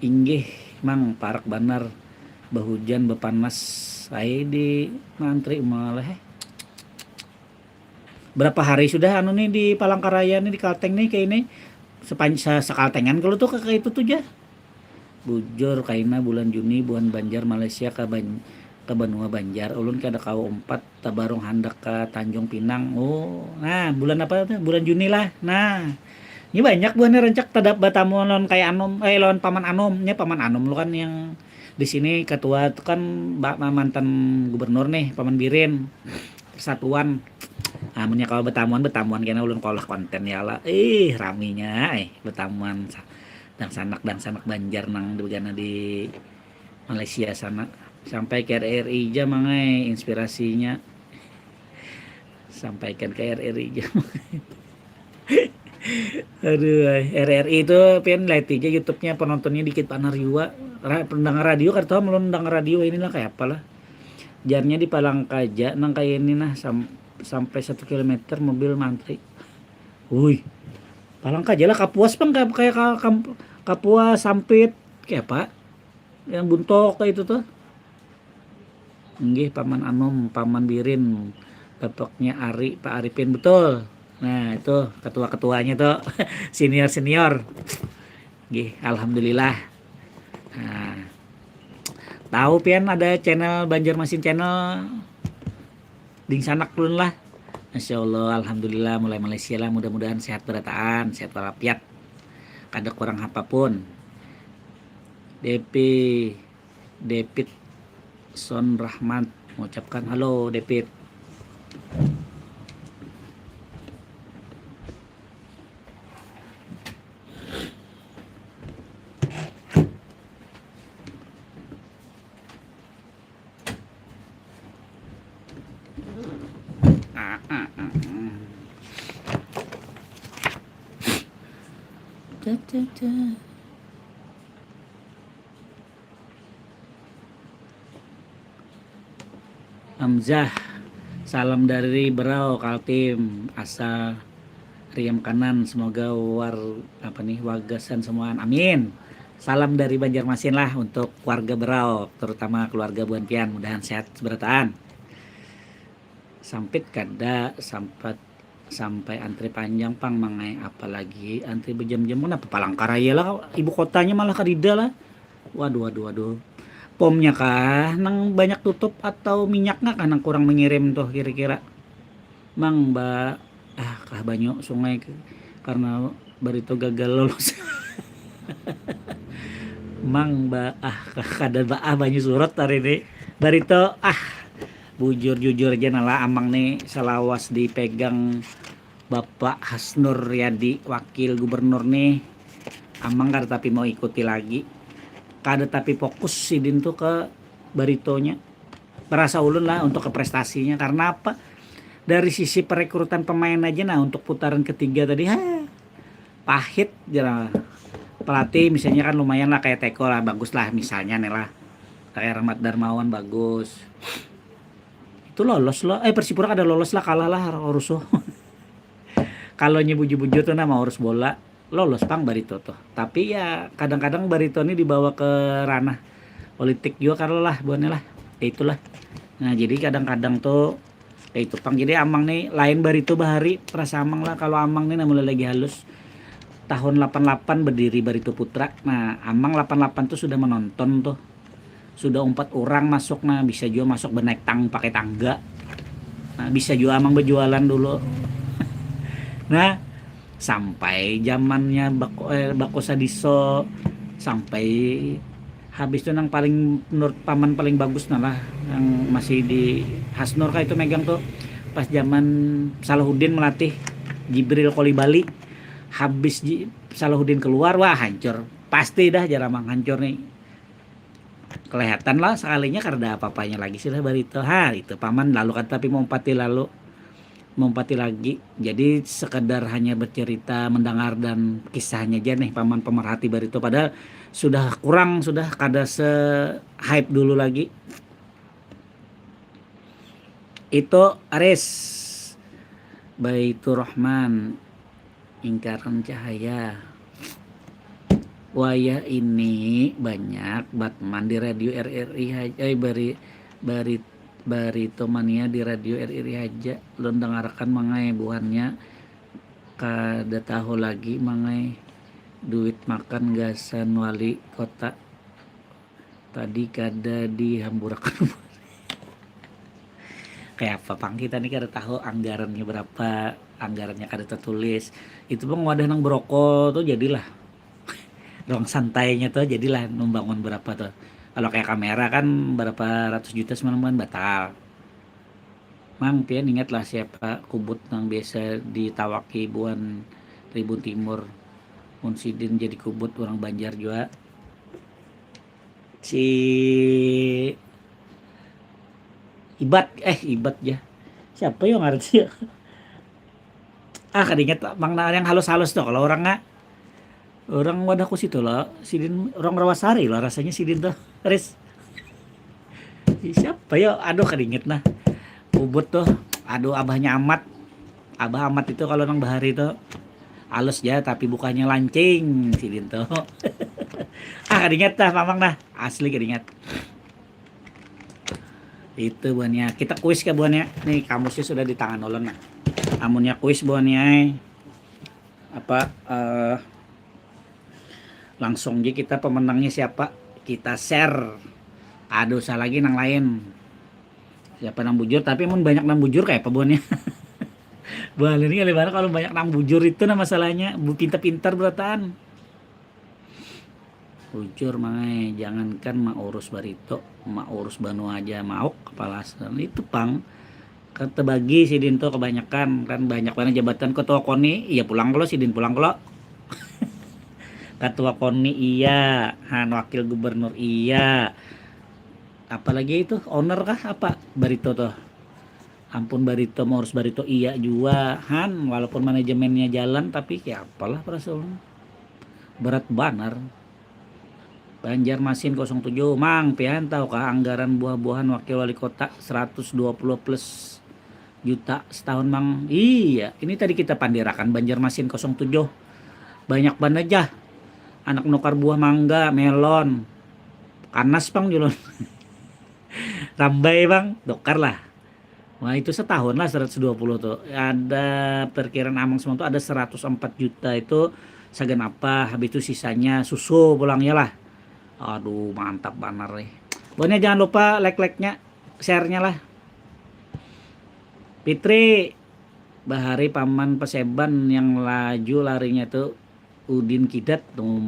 Inggih, Mang, parak banar. Behujan, bepanas ai di mantri malah, eh. Berapa hari sudah anu nih di Palangkaraya nih, di Kalteng nih, kayak ini? Sepan-, se-, sekaltengan kalau tuh kayak itu tuh, ja. Bujur, kaina bulan Juni, buhan Banjar Malaysia ke Ban-, ke benua Banjar. Ulun kada kawa umpat, tabarung handak ke Tanjung Pinang. Oh, nah, bulan apa tuh? Bulan Juni lah. Nah, ini banyak buhannya rancak tadap batamu lawan kayak Anom, eh, lawan Paman Anom. Nya Paman Anom lu kan yang di sini ketua tuh kan ba-, ma-, mantan gubernur nih, Paman Birin, Persatuan. Amunnya kalau betamuan, betamuan kena ulun kolah konten ya lah. Ih, raminya, eh, betamuan sa-, dangsanak, dangsanak Banjar nang di, di Malaysia sana. Sampai ke R R I ja, Mang ai, inspirasinya. Sampaikan ke R R I ja. Aduh, R R I itu pian lihat aja YouTube-nya, penontonnya dikit banar jua. Ra-, pendengar radio kada tahu, melon dengar radio inilah kayak apalah. Jarnya di Palangkaja nang kayak ini nah, sam-, sampai satu kilometer mobil mantri. Wih, Palangkaja lah, Kapuas pang kayak, kayak ka-, kam-, Kapuas, Sampit, kayak apa? Yang buntok kayak itu tuh. Nggih, Paman Anum, Paman Birin, bapaknya Ari, Pak Arifin, betul. Nah, itu ketua-ketuanya tuh, senior-senior. Nggih, alhamdulillah. Nah, tahu pian ada channel Banjarmasin Channel? Dingsanak ulun lah. Masya Allah, alhamdulillah, mulai Malaysia lah, mudah-mudahan sehat berataan, sehat walafiat. Kada kurang apapun. Depi Davidson Rahmat mengucapkan halo, David. Hamzah, salam dari Berau, Kaltim, asal riam kanan, semoga war apa nih, wagasan semuaan, amin. Salam dari Banjarmasin lah untuk warga Berau, terutama keluarga buan pian, mudahan sehat berataan. Sampit kada, sampat sampai antri panjang pang mangai, apalagi antri berjam-jam, kenapa Palangkaraya lah, ibu kotanya malah kadida lah. Waduh, waduh, waduh. Pomnya kah nang banyak tutup atau minyaknya kah nang kurang mengirim tuh kira-kira? Mang ba ah kah banyu sungai ke-, karena Barito gagal lolos. Mang ba ah kah kada ba ah banyu surut hari ini. Barito ah bujur-jujur aja nala amang nih selawas dipegang Bapak Hasnur Yadi, Wakil Gubernur nih, amang kada tapi mau ikuti lagi, kada tapi fokus sidin tuh ke Baritonya. Perasa ulun lah untuk ke prestasinya, karena apa? Dari sisi perekrutan pemain aja nah, untuk putaran ketiga tadi ha, pahit jera. Pelatih misalnya kan lumayan lah, kayak Teko lah, bagus lah misalnya nih lah, kayak Rahmat Darmawan bagus, itu lolos loh, eh Persipura kada lolos lah, kalah lah, rusuh. Kalau nya bujur-bujur tuh nama urus bola, lolos pang Barito tuh. Tapi ya kadang-kadang Barito ini dibawa ke ranah politik juga kalau lah buahnya lah. Ya itulah. Nah, jadi kadang-kadang tuh ya itu pang. Jadi amang nih lain Barito bahari, perasa amang lah, kalau amang nih mulai lagi halus. Tahun delapan delapan berdiri Barito Putra. Nah, amang delapan delapan tuh sudah menonton tuh, sudah umpat orang masuk, nah bisa juga masuk bernaik tang pakai tangga, nah bisa juga amang berjualan dulu. Nah, sampai zamannya bako, eh, bako sadiso, sampai habis itu nang paling menurut paman paling bagus nah lah, yang masih di Hasnur kah itu megang tuh, pas zaman Salahuddin melatih Jibril Kolibali, habis Salahuddin keluar, wah hancur pasti dah, jaramang hancur nih. Kelihatan lah sekalinya karena apa-apanya lagi sudah Barito. Ha, itu paman lalu kan, tapi mau empati lalu, mau empati lagi. Jadi sekedar hanya bercerita, mendengar dan kisahnya aja nih paman pemerhati Barito. Padahal sudah kurang, sudah kada se hype dulu lagi. Itu Aris Baitur Rahman. Ingkaran cahaya. Wayah ini banyak Batman di radio R R I haja, eh, bari bari Barito Mania di radio R R I haja. Lun dangarakan mangai, buhannya kada tahu lagi mangai, duit makan gasan wali kota. Tadi kada dihamburakan. Kayak apa pang kita nih kada tahu anggarannya berapa, anggarannya kada tertulis. Itu pun wadah nang beroko tuh jadilah. Ruang santainya tuh jadilah membangun berapa tuh. Kalau kayak kamera kan berapa ratus juta semalam kan batal. Mang pian ingat lah siapa Kubut nang biasa ditawaki buan Tribun Timur. Mun sidin jadi Kubut orang Banjar jua. Si Ibat, eh Ibat ya. Siapa yang ngerti ya? Ah, kada ingat, Mang, nah, yang halus-halus tuh kalau orang, ah. Orang wadahku situ loh, sidin orang Rawasari loh rasanya sidin tuh. Ris. Siapa ya? Aduh, kada ingat nah. Ubud tuh. Aduh, abahnya Amat. Abah Amat itu kalau nang bahari tuh halus ya, tapi bukannya lancing sidin tuh. Ah, kada ingat dah, Mamang dah. Asli kada ingat. Itu buhannya. Kita kuis ke buhannya. Nih, kamusnya sudah di tangan ulun nah. Amunnya kuis buhannya, eh, apa, eh, langsung aja kita pemenangnya siapa, kita share. Ada usah lagi nang lain. Siapa nang bujur, tapi mun banyak nang bujur kayak apa buhannya? Buhan ini kali mana kalau banyak nang bujur itu nah masalahnya. Bu, pintar-pintar berataan. Bujur, Mang ai, jangankan maurus barito, maurus banua aja mauk kepala. Itu pang, kan tebagi sidin tuh kebanyakan, kan banyak banar jabatan, ketua koni iya pulang kalo, sidin pulang kalo. Ketua koni iya, han, wakil gubernur iya, apalagi itu owner kah apa barito tuh. Ampun, barito, maurus barito iya jua han, walaupun manajemennya jalan tapi kaya apalah perasaan ulun. Berat banar. Banjarmasin kosong tujuh, Mang, pian tahu kah anggaran buah-buahan wakil wali kota seratus dua puluh plus juta setahun, Mang? Iya, ini tadi kita pandirakan Banjarmasin kosong tujuh. Banyak banget aja. Anak nukar buah mangga, melon. Kanas pang julun. Rambai, Bang, dokar lah. Wah, itu setahun lah seratus dua puluh tuh. Ada perkiraan Amang semua tuh ada seratus empat juta itu sagan apa, habis itu sisanya susu pulangnya lah. Aduh, mantap banar nih. Pokoknya jangan lupa like-like-nya, share-nya lah. Fitri, bahari paman peseban yang laju larinya tuh Udin Kidat. Tuh,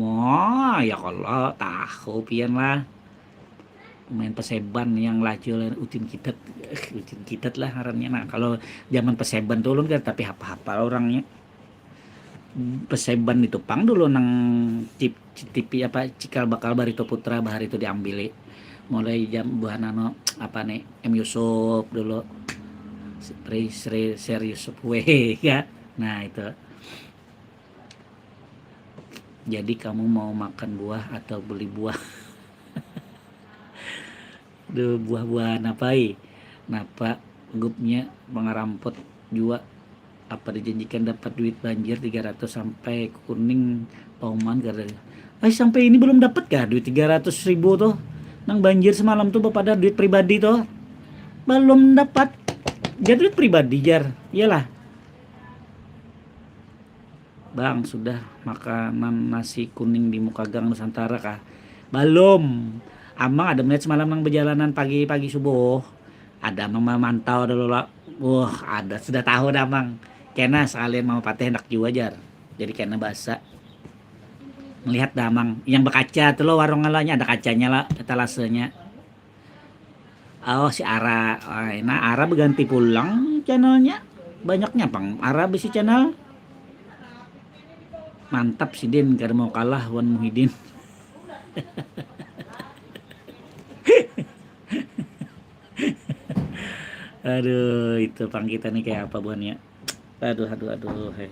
ya Allah, tahu pian lah. Main peseban yang laju lain Udin Kidat. Eh, Udin Kidat lah ngarannya. Nah, kalau zaman peseban tuh ulun kan tapi hapa-hapa orangnya. Peseban itu pang dulu nang tip-, T V apa, cikal bakal Barito Putra bahari itu diambili. Mulai jam buhan anu apa nih, M Yusuf dulu. Sri, Sri, Sri Yusuf weh ya. Nah, itu. Jadi kamu mau makan buah atau beli buah? Duh, buah-buahan apa, eh? Napa gupnya pangaramput jua? Apa dijanjikan dapat duit banjir tiga ratus sampai Kuning Pauman gara. Ay, sampai ini belum dapat kah duit tiga ratus ribu tuh? Nang banjir semalam tuh bapadah duit pribadi tuh. Belum dapat. Jar duit pribadi, jar. Iyalah. Bang, sudah makanan nasi kuning di muka gang Nusantara kah? Balum. Amang ada melihat semalam nang bejalanan pagi-pagi subuh. Ada amang mamantau dulu lah. Wah, ada sudah tahu dah amang. Kena sekalian mau pateh hendak jua jar. Jadi kena basa. Melihat dah amang. Yang bekaca tuh lo warung ngalanya ada kacanya lah, etalasenya. Oh, si Ara. Ay, nah, Ara berganti pulang channelnya. Banyaknya pang Ara bisi channel. Mantap sidin, kada mau kalah wan Muhidin. Aduh, itu pang kita nih kayak apa buhannya. Aduh, aduh, aduh. Hey.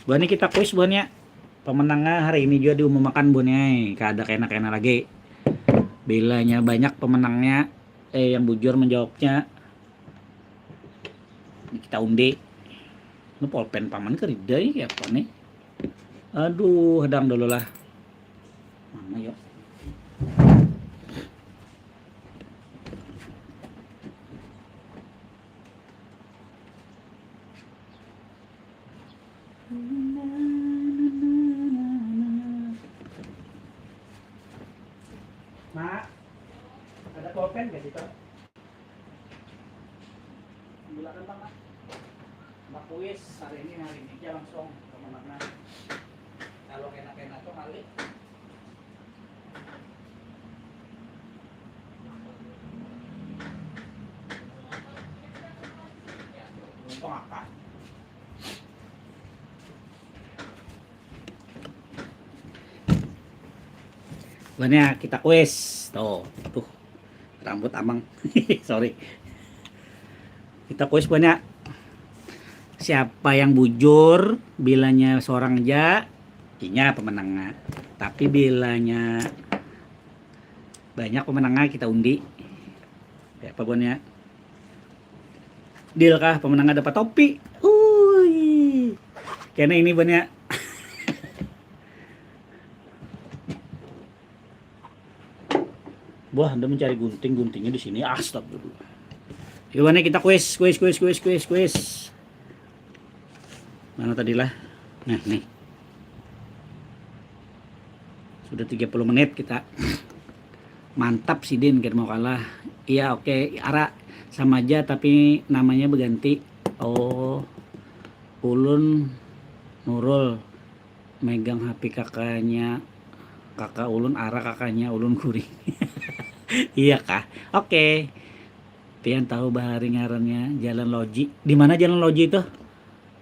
Buhannya kita kuis buhannya. Pemenangnya hari ini juga diumumkan buhannya. Kada kena-kena lagi. Bilanya banyak pemenangnya, eh, yang bujur menjawabnya. Ini kita undi. Ini pulpen paman kerida ya apa nih? Aduh, hadang dulu lah. Mana yuk? Mak, ada pulpen gak situ? Ambilakan, Bang, Mak. Mak kuis hari ini, hari ini aja langsung ke mana. Kalau kena-kena tuh kali. Untung apa? Banyak kita kuis. Tuh, tuh. rambut amang. Sorry. Kita kuis banyak. Siapa yang bujur, bilanya seorang aja, inya pemenangnya. Tapi bilanya banyak pemenangnya, kita undi. Siapa buannya? Deal kah pemenangnya dapat topi? Ui. Karena ini banyak. Wah, anda mencari gunting, guntingnya di sini. Astagfirullah. Yuk, ini kita kuis, kuis, kuis, kuis, kuis, kuis. Mana tadi lah? Nah, nih. Sudah tiga puluh menit kita. Mantap sidin, kita mau kalah. Iya, oke, ara sama aja tapi namanya berganti. Oh, ulun Nurul megang H P kakaknya, kakak ulun ara, kakaknya ulun kuring. Iya kah? Oke. Pian tahu bahari ngarannya Jalan Loji. Di mana Jalan Loji itu?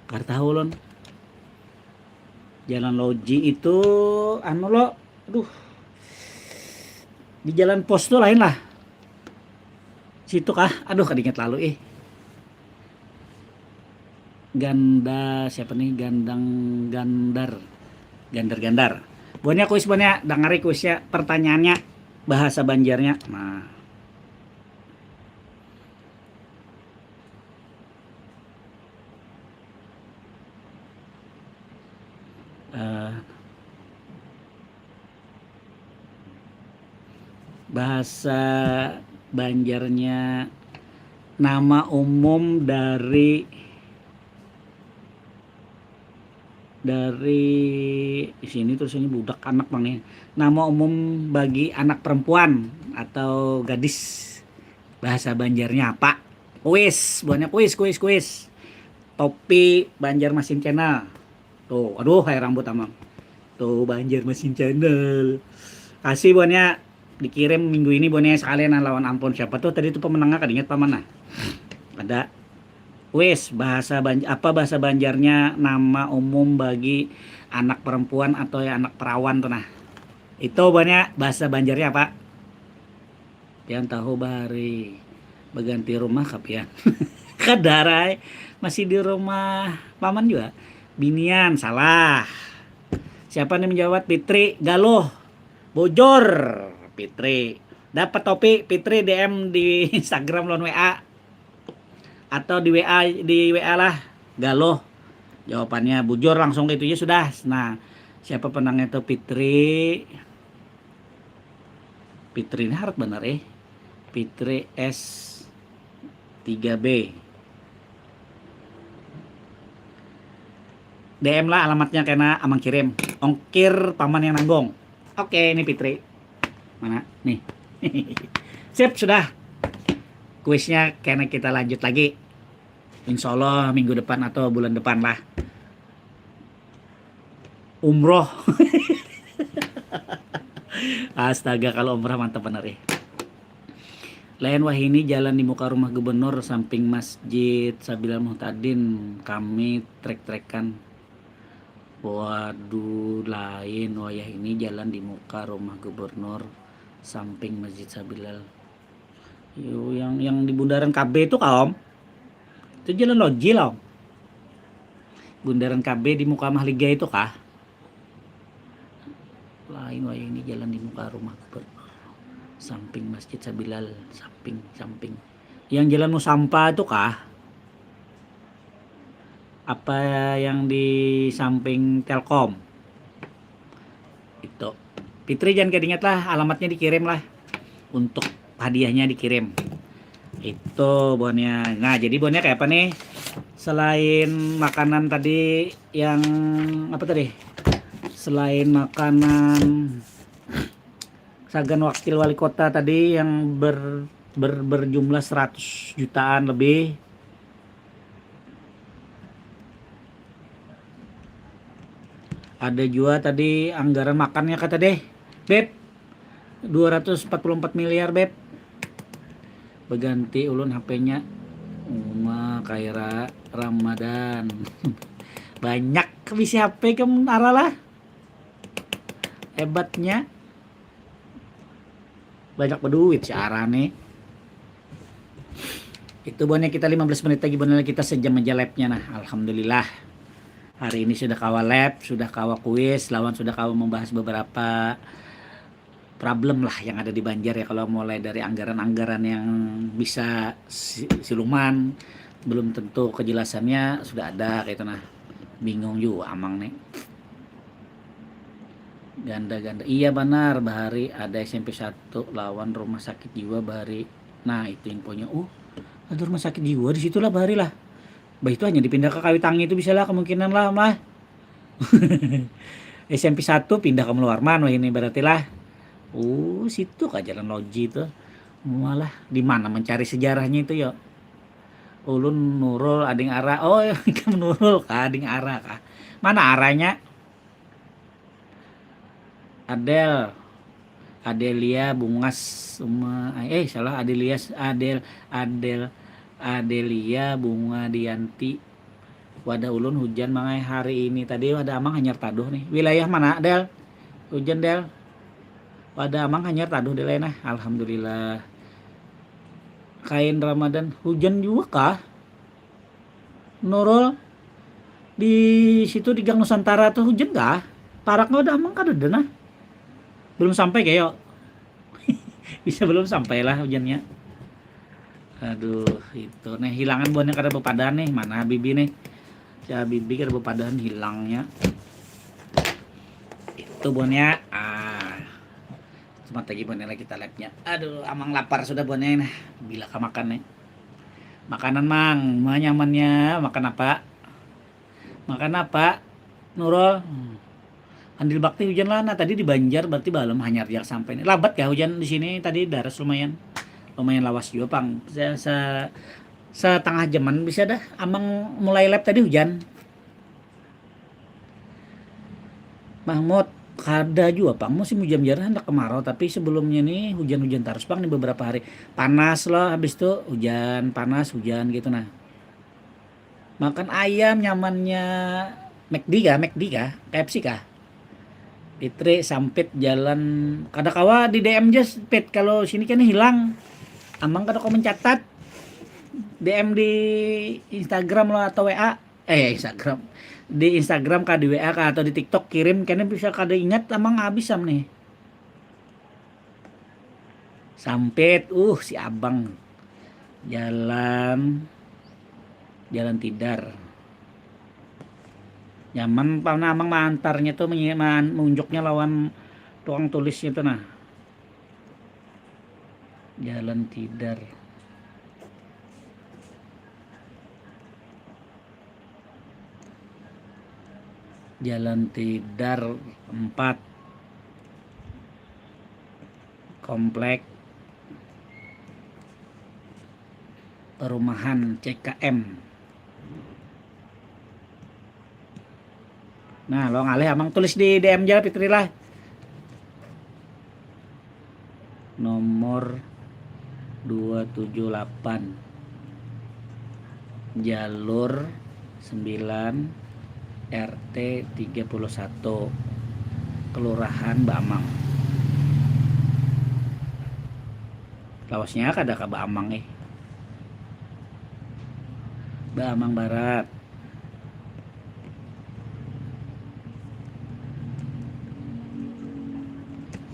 Kar tahu ulun. Jalan Loji itu anu lo, aduh. Di Jalan Pos tuh lain lah. Situ kah? Aduh, kada ingat lalu ih. Ganda siapa nih? Gandang Gandar. Gandar-gandar. Buannya kuis buannya, dangari kuisnya, pertanyaannya bahasa Banjarnya. Nah, eh, bahasa Banjarnya, nama umum dari, dari sini tulisannya budak anak bang nih. Nama umum bagi anak perempuan atau gadis, bahasa Banjarnya apa? Kuis, buannya kuis, kuis, kuis. Topi Banjarmasin Channel. Tuh, aduh, hai rambut amang. Tuh, Banjarmasin Channel. Kasih buannya, dikirim minggu ini buannya sekalian lawan ampun. Siapa tuh tadi tuh pemenangnya, kada ingat paman nah. Ada. Wis, bahasa Banj-, apa bahasa Banjarnya nama umum bagi anak perempuan atau ya anak perawan tuh nah. Itu buannya bahasa Banjarnya apa? Pian tahu bahari baganti rumah kah pian? Kada ai, masih di rumah paman jua. Binian, salah. Siapa nih menjawab? Fitri, galuh. Bujur, Fitri. Dapat topi, Fitri D M di Instagram lawan W A. Atau di W A, di W A lah, galuh. Jawabannya bujur langsung gitu ya sudah. Nah, siapa penangnya tuh? Fitri. Fitri ini harat bener eh. Fitri S tiga B. D M lah alamatnya kena amang kirim. Ongkir paman yang nanggung. Oke, ini Fitri. Mana? Nih. Sip, sudah. Kuisnya kena kita lanjut lagi. Insya Allah minggu depan atau bulan depan lah. Umroh. Astaga, kalau umroh mantap bener eh. Lain wahini jalan di muka rumah gubernur samping masjid Sabilal Muhtadin kami trek-trekan. Waduh, lain wayah ini jalan di muka rumah gubernur samping masjid Sabilal. Yo, yang yang di bundaran K B itu kah om? Itu jalan Loji lah om. Bundaran K B di muka Mahligai itu kah? Lain wayah ini jalan di muka rumah gubernur samping masjid Sabilal, samping samping yang jalan Musampa itu kah? Apa yang di samping Telkom? Itu. Fitri jangan kada ingat lah, alamatnya dikirim lah. Untuk hadiahnya dikirim. Itu bonnya. Nah, jadi bonnya kayak apa nih? Selain makanan tadi yang apa tadi? Selain makanan sagan wakil wali kota tadi yang ber, ber, berjumlah seratus jutaan lebih. Ada juga tadi anggaran makannya kata deh, Beb. Dua ratus empat puluh empat miliar, Beb. Berganti ulun H P-nya. Uma Khaira Ramadan. Banyak bisi H P ke arah lah. Hebatnya. Banyak berduit si Ara nih. Itu buhannya kita lima belas menit lagi, buhannya kita sejam aja live-nya. Nah, alhamdulillah. Hari ini sudah kawa live, sudah kawa kuis, lawan sudah kawa membahas beberapa problem lah yang ada di Banjar ya, kalau mulai dari anggaran-anggaran yang bisa si- siluman, belum tentu kejelasannya sudah ada gitu. Nah, bingung juga amang nih. Ganda-ganda. Iya banar, bahari ada S M P satu lawan rumah sakit jiwa bahari. Nah, itu infonya. Oh, ada rumah sakit jiwa di situlah bahari lah. Bah, itu hanya dipindah ke Kawitangi itu bisa lah, kemungkinan lah, mah. S M P satu pindah ke Meluarman wah ini berarti lah. Oh, situ kah jalan Loji itu. Malah di mana mencari sejarahnya itu ya. Ulun Nurul ading Ara. Oh, ikam Nurul kah, ading Ara kah? Mana aranya? Adel. Adelia Bungas Uma, eh, salah, Adelia, Adel, Adel, Adelia Bunga Dianti. Wadah ulun hujan mangai hari ini. Tadi wadah amang hanyar taduh nih. Wilayah mana, Del? Hujan, Del. Wadah amang hanyar taduh, Del, nah. Alhamdulillah. Kain Ramadan hujan juga kah? Nurul, di situ di Gang Nusantara tuh hujan kah? Parak nggak ada, amang kada ada nah. Belum sampai kayak. Bisa belum sampai lah hujannya. Aduh, itu nih hilangan buahnya kada bepadahan nih. Mana Habibi nih? Si Habibi kada bepadahan hilangnya. Itu buahnya. Ah. Cuma lagi buahnya lagi kita live-nya. Aduh, amang lapar sudah buahnya nih. Bila kah makan nih? Makanan, Mang, ma nyamannya makan apa? Makan apa, Nurul? Hmm. Andil bakti hujan lah. Nah, tadi di Banjar berarti balum hanyar jak sampai nih. Labat ya hujan di sini tadi daras lumayan. Lumayan lawas juga pang. Se, se, setengah jaman bisa dah. Amang mulai live tadi hujan. Mahmud, kada jua pang musim hujan, jar handak kemarau, tapi sebelumnya nih hujan-hujan tarus pang nih beberapa hari. Panas loh, habis tu hujan, panas, hujan gitu nah. Makan ayam nyamannya McD kah, McD kah, KFC kah? Fitri Sampit jalan, kada kawa di DM ja Pit, kalau sini kan hilang. Amang kada kawa mencatat. DM di Instagram lo atau WA. Eh, Instagram. Di Instagram kah, di WA kah, atau di TikTok kirim, kena bisa kada ingat amang habis am nih. Sampit, uh, si abang. Jalan, jalan tidar. Nyaman pang amang maantarnya tuh, menye-, man-, munjuknya lawan tukang tulisnya tuh nah. Jalan tidar. Jalan Tidar empat, komplek perumahan C K M. Nah, lo ngalih amang tulis di DM ja Fitri lah. Nomor dua tujuh delapan, jalur sembilan, RT tiga puluh satu, Kelurahan Baamang. Lawasnya kada ka Baamang eh. Baamang Barat.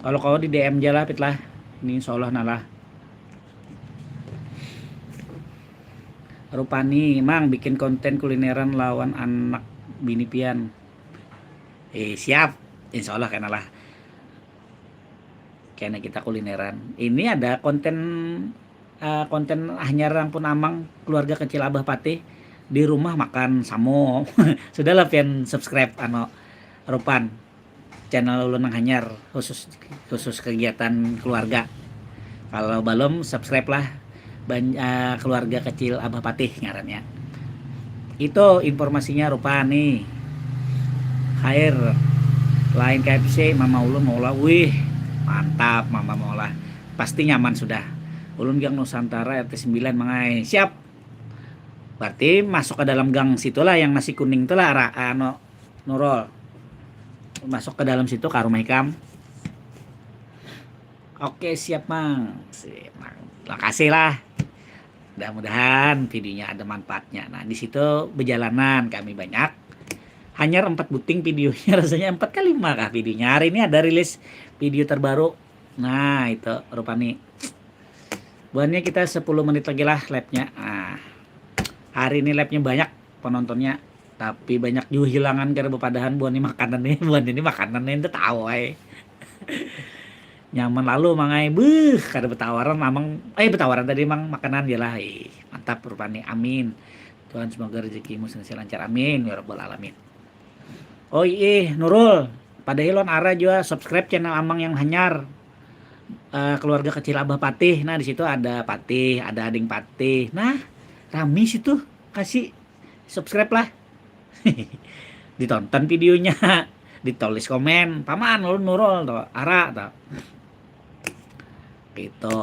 Kalau kau di DM ja lah Pit lah. Ini insya Allah nah lah. Rupani, Mang, bikin konten kulineran lawan anak bini pian. Eh, siap. Insya Allah kena lah. Kena kita kulineran. Ini ada konten, eh, konten hanyar ampun amang, keluarga kecil Abah Patih, di rumah makan samo. Sudahlah pian subscribe ano Rupan channel ulun nang hanyar, khusus, khusus kegiatan keluarga. Kalau belum, subscribe lah. Ban-, eh, keluarga kecil Abah Patih ngarannya. Itu informasinya Rupani. Khair. Lain KFC, mama ulun maulah. Wih, mantap mama maulah. Pasti nyaman sudah. Ulun Gang Nusantara RT sembilan, Mang ai. Siap. Berarti masuk ke dalam gang situlah, yang nasi kuning itulah, Ra-, anu, Nurul. Masuk ke dalam situ, ka rumah ikam. Oke, siap, Mang. Sip, Mang. Makasih lah. Mudah-mudahan videonya ada manfaatnya. Nah, di situ berjalanan kami banyak. Hanyar empat buting videonya, rasanya empat kali lima kah videonya. Hari ini ada rilis video terbaru. Nah, itu rupanya. Buhannya kita sepuluh menit lagi lah live-nya. Nah, hari ini live-nya banyak penontonnya, tapi banyak juga hilangan karena bepadahan buhan ini makanan nih, buhan ini makanan nih, ente tahu ai. Nyaman lalu mangai, beuh, kada betawaran amang, eh betawaran tadi mang makanan je lah, eh, mantap rupanya, amin. Tuhan semoga rezekimu senantiasa lancar, amin ya rabbal alamin. Oh ih Nurul, padahal lon ara jua subscribe channel amang yang hanyar. Eh, keluarga kecil Abah Patih. Nah, di situ ada Patih, ada Ading Patih. Nah, rami situ. Kasih subscribe lah. Ditonton videonya, ditulis komen, paman lu Nurul tuh, ara tuh. Gitu.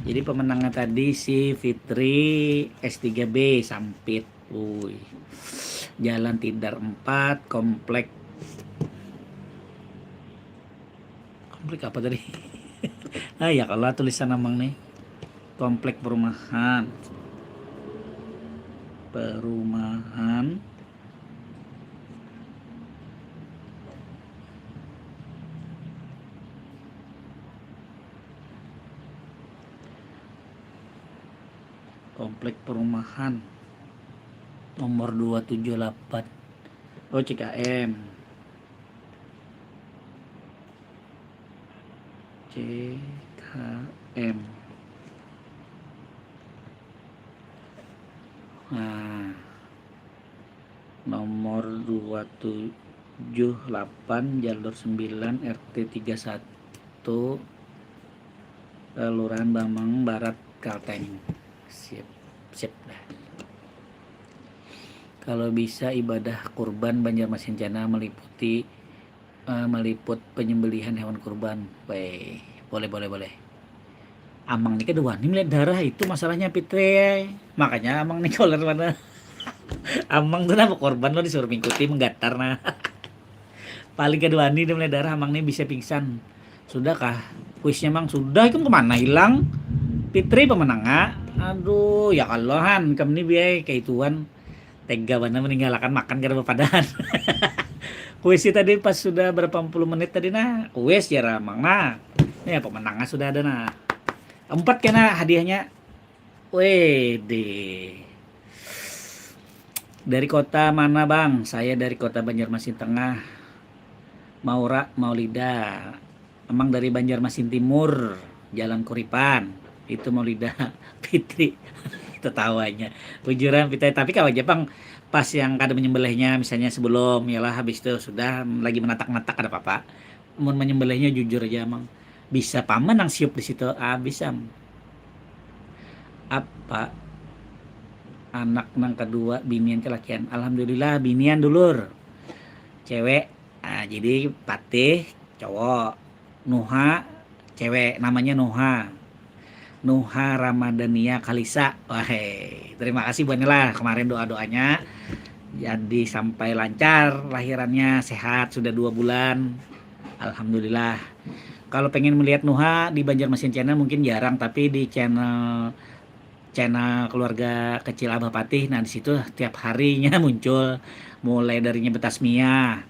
Jadi pemenangnya tadi si Fitri S tiga B Sampit. Wih. Jalan Tidar empat, komplek. Komplek apa tadi? Ah ya, kalau tulisan amang nih. Komplek perumahan. Perumahan. Komplek perumahan nomor dua tujuh delapan. Oh, C K M. C K M. Nah, nomor dua tujuh delapan, jalur sembilan, R T tiga satu, Kelurahan Bamang Barat, Kalteng. Sip, sip dah. Kalau bisa ibadah kurban Banjarmasin Channel meliputi, eh, meliput penyembelihan hewan kurban. Weh, boleh, boleh, boleh. Amang ni kada wani melihat darah, itu masalahnya, Fitri. Makanya amang ni koler mana. Amang tu napa korban lo disuruh mingkuti menggatar nah. Paling kada wani dia melihat darah, amang ni bisa pingsan. Sudah kah? Kuisnya mang sudah, ikam kemana hilang? Fitri pemenangnya. Aduh, ya Allah han, ikam ni biaya kaituan. Tega banar meninggalkan makan kada bepadahan. Kuis tadi pas sudah berapa puluh menit tadi nah, kuis ya ramang nah. Ini pemenangnya sudah ada nah. Empat kena hadiahnya. Wede. Dari kota mana bang? Saya dari kota Banjarmasin Tengah. Maura Maulida. Emang dari Banjarmasin Timur, Jalan Kuripan. Itu Maulida Fitri. Tertawanya. Bujuran Fitri, tapi kalau Jepang pas yang kada menyembelihnya misalnya sebelum ialah habis itu sudah lagi menatak-natak kada apa-apa. Mun menyembelihnya jujur aja emang bisa paman nang siup di situ habis am. Apa anak nang kedua binian kelakian? Alhamdulillah binian dulur. Cewek. Nah, jadi Patih cowok, Nuha cewek, namanya Nuha. Nuha Ramadania Kalisa. Wahai, terima kasih buatnya lah kemarin doa-doanya. Jadi sampai lancar lahirannya, sehat sudah dua bulan. Alhamdulillah. Kalau pengen melihat Nuha di Banjarmasin Channel mungkin jarang, tapi di channel channel keluarga kecil Abah Patih. Nah, di situ tiap harinya muncul, mulai darinya betasmia,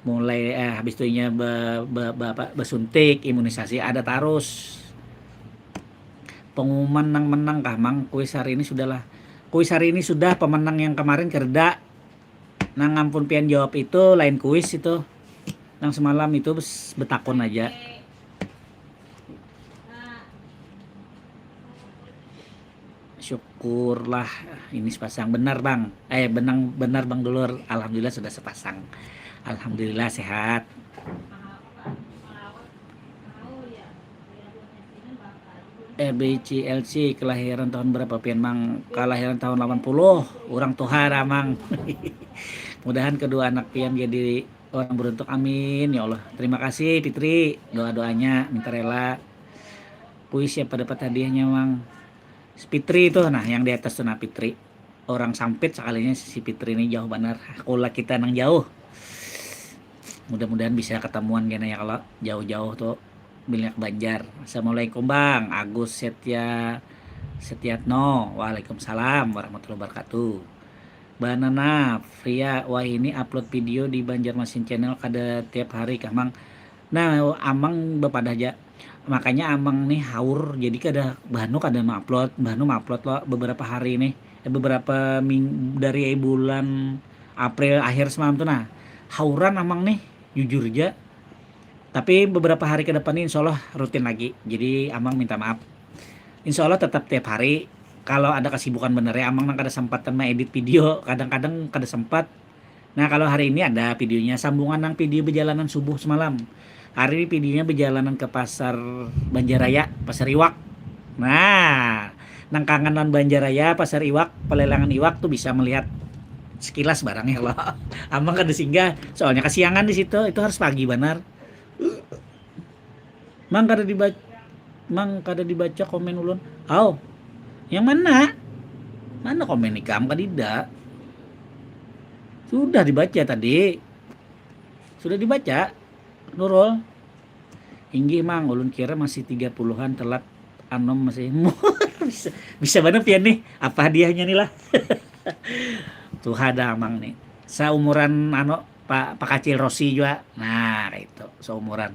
mulai eh habis itunya be, be, be, apa, besuntik, imunisasi ada terus. Pengumuman nang menang kah mang? Kuis hari ini sudahlah. Kuis hari ini sudah, pemenang yang kemarin kerda. Nang ampun pian jawab itu lain kuis itu. Nang semalam itu betakun aja. Syukurlah ini sepasang benar bang. Eh benang benar bang dulur. Alhamdulillah sudah sepasang. Alhamdulillah sehat. R B C L C kelahiran tahun berapa pian mang? Kelahiran tahun delapan puluh. Orang tuha ramang. Mudahan kedua anak pian jadi orang beruntung, amin ya Allah. Terima kasih Fitri doa-doanya, minta rela. Kuis siapa dapat hadiahnya mang? Fitri itu nah yang di atas tuh nah Fitri. Orang Sampit sekalinya si Fitri ini jauh benar. Kula kita nang jauh. Mudah-mudahan bisa ketemuan gini ya kalau jauh-jauh tuh. Bilnyak Banjar. Assalamualaikum Bang, Agus Setia Setiatno. Waalaikumsalam warahmatullahi wabarakatuh. Banana Fria, wahini upload video di Banjarmasin Channel kada tiap hari kah Mang? Nah, Amang bapadah ja. Makanya Amang nih haur, jadi kada bahanu kada ma-upload, bahanu ma-upload lo beberapa hari nih. Eh, beberapa ming dari bulan April akhir semalam tuh nah. Hauran Amang nih, jujur ja. Tapi beberapa hari ke depan ini insya Allah rutin lagi. Jadi Amang minta maaf. Insya Allah tetap tiap hari. Kalau ada kesibukan bener ya, Amang nang kada sempatan mengedit video. Kadang-kadang kada sempat. Nah, kalau hari ini ada videonya sambungan nang video perjalanan subuh semalam. Hari ini videonya perjalanan ke pasar Banjaraya, pasar iwak. Nah, nang kangenan Banjaraya, pasar iwak, pelelangan iwak tuh bisa melihat sekilas barangnya loh. Amang kada singgah, soalnya kesiangan di situ, itu harus pagi benar. Mang kada dibaca, mang kada dibaca komen ulun. Au, yang mana? Mana komen ikam kadida? Sudah dibaca tadi. Sudah dibaca, Nurul. Inggih mang, ulun kira masih tiga puluhan, telat anom masih. Bisa, bisa mana pian nih? Apa hadiahnya nih lah? Tuh ada amang nih. Seumuran anu Pak Pak Kacil Rosi juga. Nah, itu seumuran.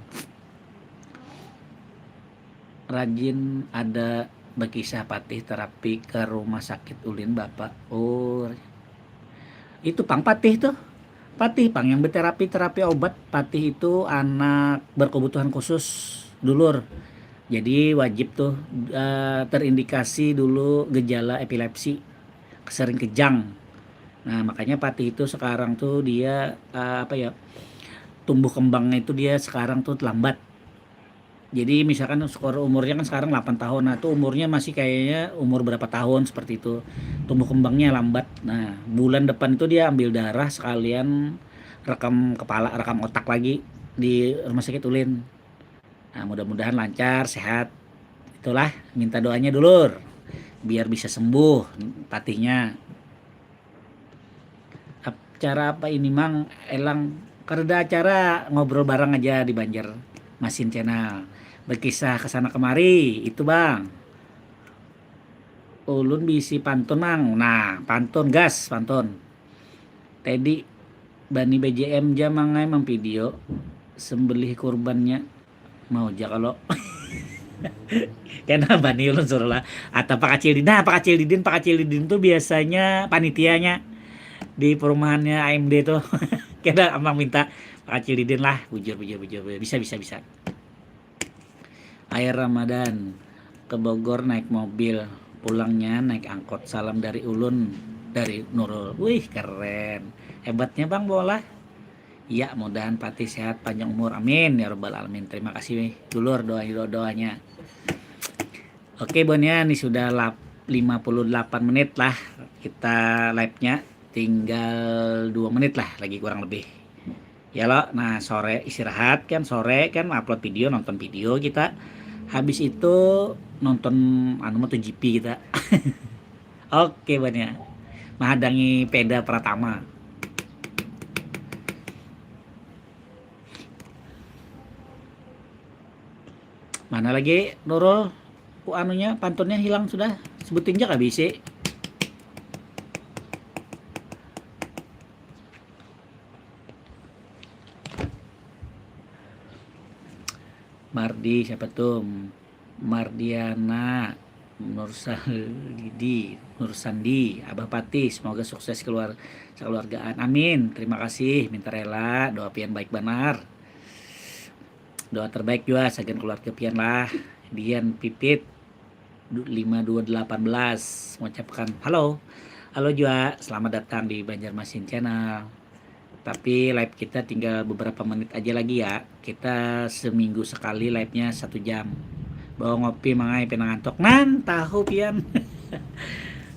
Rajin ada bekisah patih terapi ke rumah sakit ulin bapak. Oh, itu pang patih tuh. Patih pang yang berterapi, terapi obat. Patih itu anak berkebutuhan khusus, dulur. Jadi wajib tuh eh, terindikasi dulu gejala epilepsi, sering kejang. Nah, makanya patih itu sekarang tuh dia eh, apa ya? Tumbuh kembangnya itu dia sekarang tuh lambat. Jadi misalkan skor umurnya kan sekarang delapan tahun, nah itu umurnya masih kayaknya umur berapa tahun seperti itu, tumbuh kembangnya lambat. Nah, bulan depan itu dia ambil darah sekalian rekam kepala, rekam otak lagi di rumah sakit ulin. Nah, mudah-mudahan lancar, sehat. Itulah, minta doanya dulur biar bisa sembuh patinya. Cara apa ini mang elang? Kareda acara ngobrol bareng aja di Banjar Masin Channel. Berkisah ke sana kemari itu bang. Ulun bisi pantun mang. Nah, pantun gas pantun. Teddy bani B J M ja mangai mang video sembelih kurbannya. Mau ja kalau kena bani ulun suruh lah. Atau Pak Kacil Didin. Nah, Pak Kacil Didin, Pak Kacil Didin tuh biasanya panitianya di perumahannya A M D tuh. Kena amang minta Pak Kacil Didin lah, bujur bujur bujur. Bisa bisa bisa. Air Ramadan ke Bogor naik mobil, pulangnya naik angkot. Salam dari ulun, dari Nurul. Wih, keren. Hebatnya Bang bola. Ya, mudahan Patih sehat panjang umur. Amin ya robbal alamin. Terima kasih dulur doa doanya. Oke Bon ya, ini sudah lap, lima puluh delapan menit lah kita live-nya. Tinggal dua menit lah lagi kurang lebih. Ya lo, nah sore istirahat kan, sore kan upload video, nonton video kita. Habis itu nonton anu MotoGP kita. Oke Bon ya. Menghadangi Peda Pratama. Mana lagi Nurul? Ku anunya pantunnya hilang sudah. Sebutin aja kabisi. Mardi siapa tuh? Mardiana, Nursalidi, Nursandi, Abah Patih, semoga sukses keluar sekeluargaan. Amin. Terima kasih, minta rela, doa pian baik banar. Doa terbaik juga sagan keluarga pian lah. Dian Pipit lima dua delapan belas mengucapkan halo. Halo juga, selamat datang di Banjarmasin Channel. Tapi live kita tinggal beberapa menit aja lagi ya. Kita seminggu sekali live-nya satu jam. Bawa ngopi mangai pinang ngantuk. Nan tahu pian.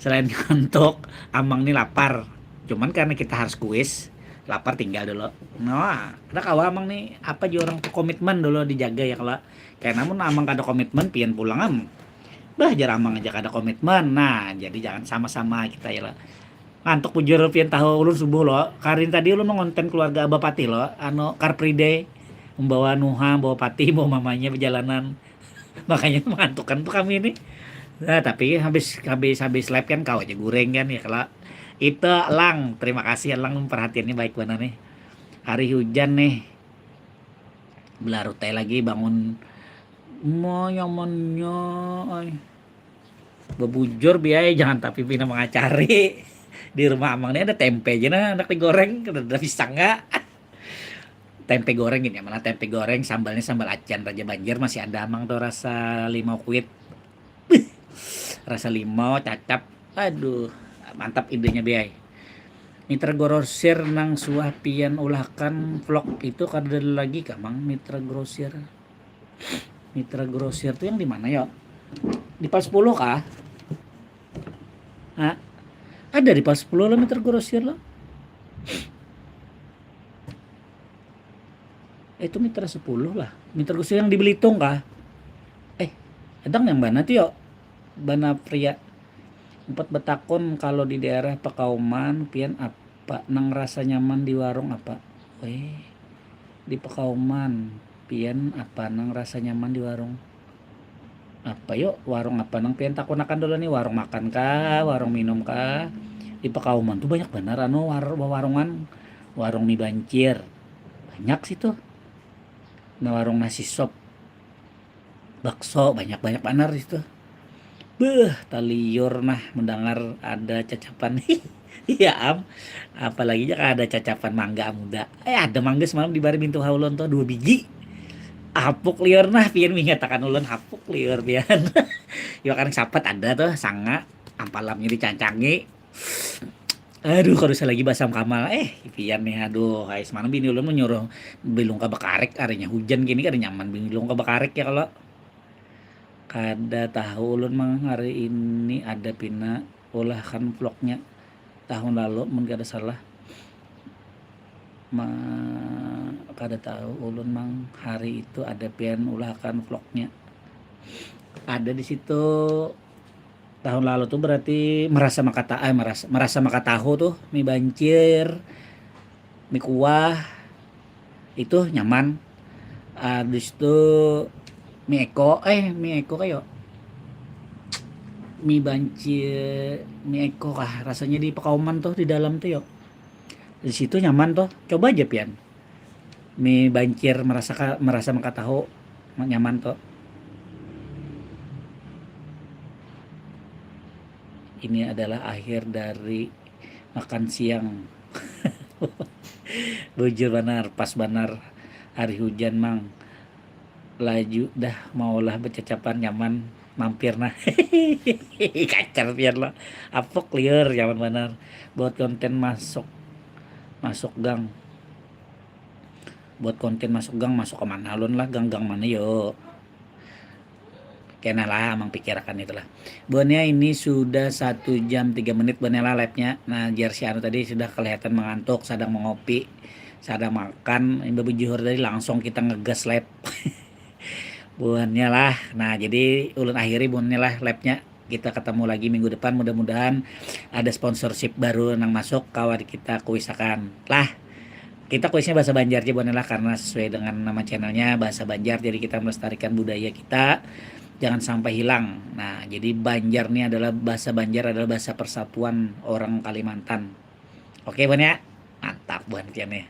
Selain ngantuk, amang nih lapar. Cuman karena kita harus kuis, lapar tinggal dulu. Nah, ada kawa amang nih apa juga orang komitmen dulu dijaga ya kalau kayak namun amang kada komitmen pian pulang am. Bah jar amang aja kada komitmen. Nah, jadi jangan sama-sama kita ya lah. Ngantuk bujur pian tahu ulun subuh lo. Karin tadi ulun ngonten keluarga Abah Patih lo, anu Car Free Day. Membawa Nuha, membawa Patih, membawa mamanya berjalanan. Makanya mengantukkan tuh kami ini. Nah, tapi habis habis habis live kan kau aja goreng kan ya kalau itu Lang, terima kasih Lang perhatiannya baik banget nih. Hari hujan nih. Belarut aja lagi bangun. Mau nyamannya ay. Bebujur biaya jangan tapi pina mengacari. Di rumah amang ini ada tempe aja nah anak digoreng, ada pisang nggak? Tempe goreng ini mana tempe goreng sambalnya sambal acan raja banjir masih ada amang tuh rasa limau kuit. Rasa limau cacap. Aduh, mantap idenya biaya. Mitra grosir nang suah pian ulahkan vlog itu kada lagi kah mang mitra grosir. Mitra grosir tuh yang di mana ya? Di Pal sepuluh kah? Hah? Ada di Pal sepuluh lah mitra grosir lah. Itu mitra sepuluh lah. Mitra grosir yang di Belitung kah? Eh, adang yang mana tuh ya? Bana pria. Empat betakun kalau di daerah Pekauman pian apa nang rasa nyaman di warung apa? Weh, di Pekauman pian apa nang rasa nyaman di warung apa yuk warung apa nang pian takunakan dulu nih warung makan kah warung minum kah di Pekauman tuh banyak benar anu war warungan warung mie bancir banyak situ nah warung nasi sop bakso banyak-banyak banar itu beuh taliur nah mendengar ada cacapan iya am apalagi ya ada cacapan mangga muda eh ada mangga semalam di bari bintu haulon tuh dua biji apuk liur nah pian mengatakan ulun apuk liur pian ya kan sapat ada tuh sanga ampalamnya dicancangi Aduh, kada usah lagi basam kamal. Eh, pian nih, aduh, ai semalam bini ulun menyuruh bilung ka bakarik, arinya hujan gini kada nyaman bilung ka bakarik ya kalau. Kada tahu ulun mang hari ini ada pina ulahan vlognya tahun lalu mun kada salah. Ma, kada tahu ulun mang hari itu ada pian ulahan vlognya. Ada di situ tahun lalu tuh berarti merasa makata eh merasa merasa makatahu tuh mie bancir mie kuah itu nyaman habis itu mie eko eh mie eko kayo mie bancir mie eko kah rasanya di Pekauman tuh di dalam tuh yo di situ nyaman tuh coba aja pian mie bancir merasa merasa makatahu nyaman tuh ini adalah akhir dari makan siang bujur banar pas banar hari hujan mang laju dah maulah bercacapan nyaman mampir nah kacar pian lah apok liur nyaman banar buat konten masuk masuk gang buat konten masuk gang masuk ke mana alun lah gang-gang mana yo kena lah amang pikirakan itulah buahnya ini sudah satu jam tiga menit buahnya lah live-nya nah jar si anu tadi sudah kelihatan mengantuk sadang mengopi sadang makan imbah berjuhur tadi langsung kita ngegas live buahnya lah nah jadi ulun akhiri buahnya lah live-nya kita ketemu lagi minggu depan mudah-mudahan ada sponsorship baru nang masuk kawan kita kuisakan lah kita kuisnya bahasa Banjar aja bukan lah karena sesuai dengan nama channelnya bahasa Banjar jadi kita melestarikan budaya kita jangan sampai hilang nah jadi Banjar ini adalah bahasa Banjar adalah bahasa persatuan orang Kalimantan oke bukan ya mantap bukan pian nih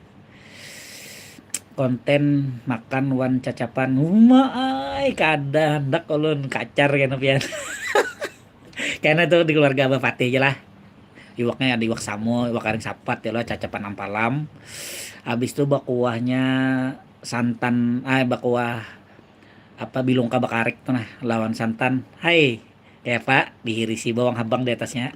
konten makan wan cacapan uma ai kada hendak ulun kacar kena pian kena tuh di keluarga Abah Fatih aja lah iwaknya ada iwak samu iwak karing sapat ya lah cacapan ampalam habis itu bakuahnya santan ah bakuah apa bilung kabakarik tuh nah lawan santan hai kayak apa dihirisi bawang habang di atasnya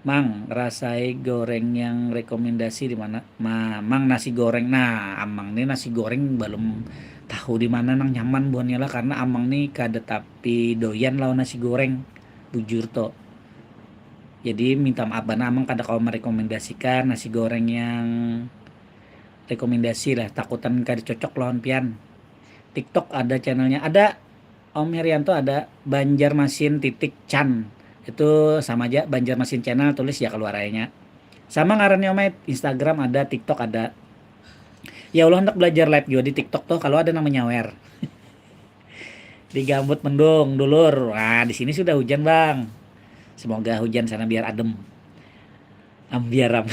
Mang, rasai goreng yang rekomendasi di mana? Ma, mang nasi goreng. Nah, amang ni nasi goreng belum tahu di mana nang nyaman buhannya lah karena amang ni kada tapi doyan lawan nasi goreng. Bujur to. Jadi minta maaf bana amang kada kawa merekomendasikan nasi goreng yang rekomendasi lah takutan kada cocok lawan pian. TikTok ada channelnya ada Om Herianto ada Banjarmasin titik Chan itu sama aja Banjarmasin channel tulis ya keluar ayanya Sama ngarannya, Om, Instagram ada, TikTok ada. Ya, ulun handak belajar live juga di TikTok tuh, kalau ada nang menyawer. Di gambut mendung, dulur. Nah, di sini sudah hujan, Bang. Semoga hujan sana biar adem. Ambiar, am.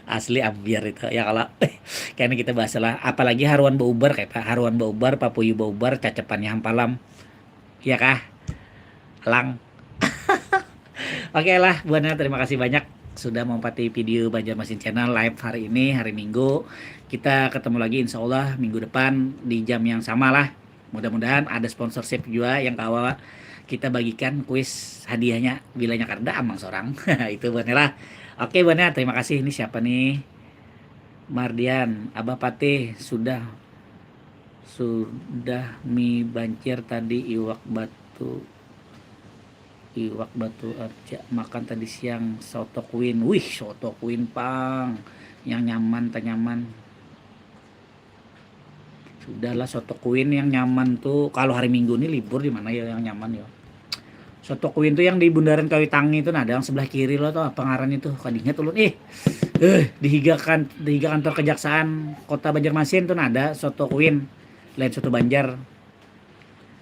Asli ambiar itu. Ya, kalau kayaknya kita bahas lah, apalagi haruan baubar, kayak apa? Haruan baubar, papuyu baubar, cacapannya hampalam. Iya kah? Lang. Oke lah, Buana, terima kasih banyak sudah mempati video Banjarmasin Channel live hari ini, hari Minggu. Kita ketemu lagi, insya Allah, minggu depan di jam yang sama lah. Mudah-mudahan ada sponsorship juga yang kawa kita bagikan kuis hadiahnya, bilanya karda amang seorang. Itu, Buana lah. Oke, Buana, terima kasih. Ini siapa nih? Mardian, Abah Patih, sudah sudah mi bancir tadi, iwak batu, iwak batu aja makan tadi siang, soto kuin. Wih, soto kuin pang, yang nyaman tak nyaman. Sudahlah, soto kuin yang nyaman tuh kalau hari Minggu nih, libur, di mana ya yang nyaman ya? Soto kuin tuh yang di Bundaran Kawitangi itu, nah, ada yang sebelah kiri lo tuh, apa ngaran itu? Kadingat ulun. Eh, eh, di higa kan, di higa kantor kejaksaan Kota Banjarmasin tuh, nah, ada soto kuin. Lain soto Banjar.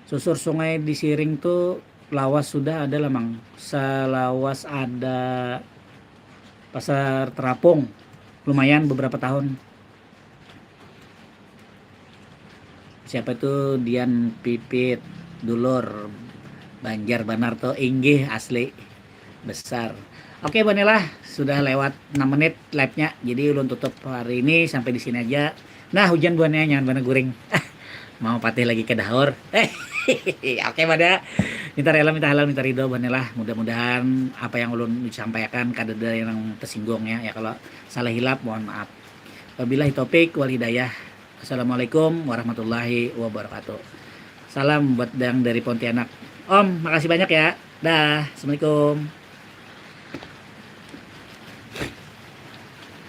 Susur sungai di Siring tuh lawas sudah ada lah, Mang. Selawas ada Pasar Terapung. Lumayan beberapa tahun. Siapa itu? Dian Pipit, dulur. Banjar banar tuh, inggih, asli besar. Oke, Buana lah, sudah lewat enam menit live-nya. Jadi ulun tutup hari ini sampai di sini aja. Nah, hujan, Buana, jangan Buana guring. Mau Patih lagi ke dahur. Oke, Buana. Minta rela, minta halal, minta ridho, Buana lah. Mudah-mudahan apa yang ulun sampaikan kada ada yang tersinggung ya. Ya, kalau salah hilap, mohon maaf. Wabillahi taufik wal hidayah. Assalamualaikum warahmatullahi wabarakatuh. Salam buat yang dari Pontianak. Om, makasih banyak ya. Dah, assalamualaikum.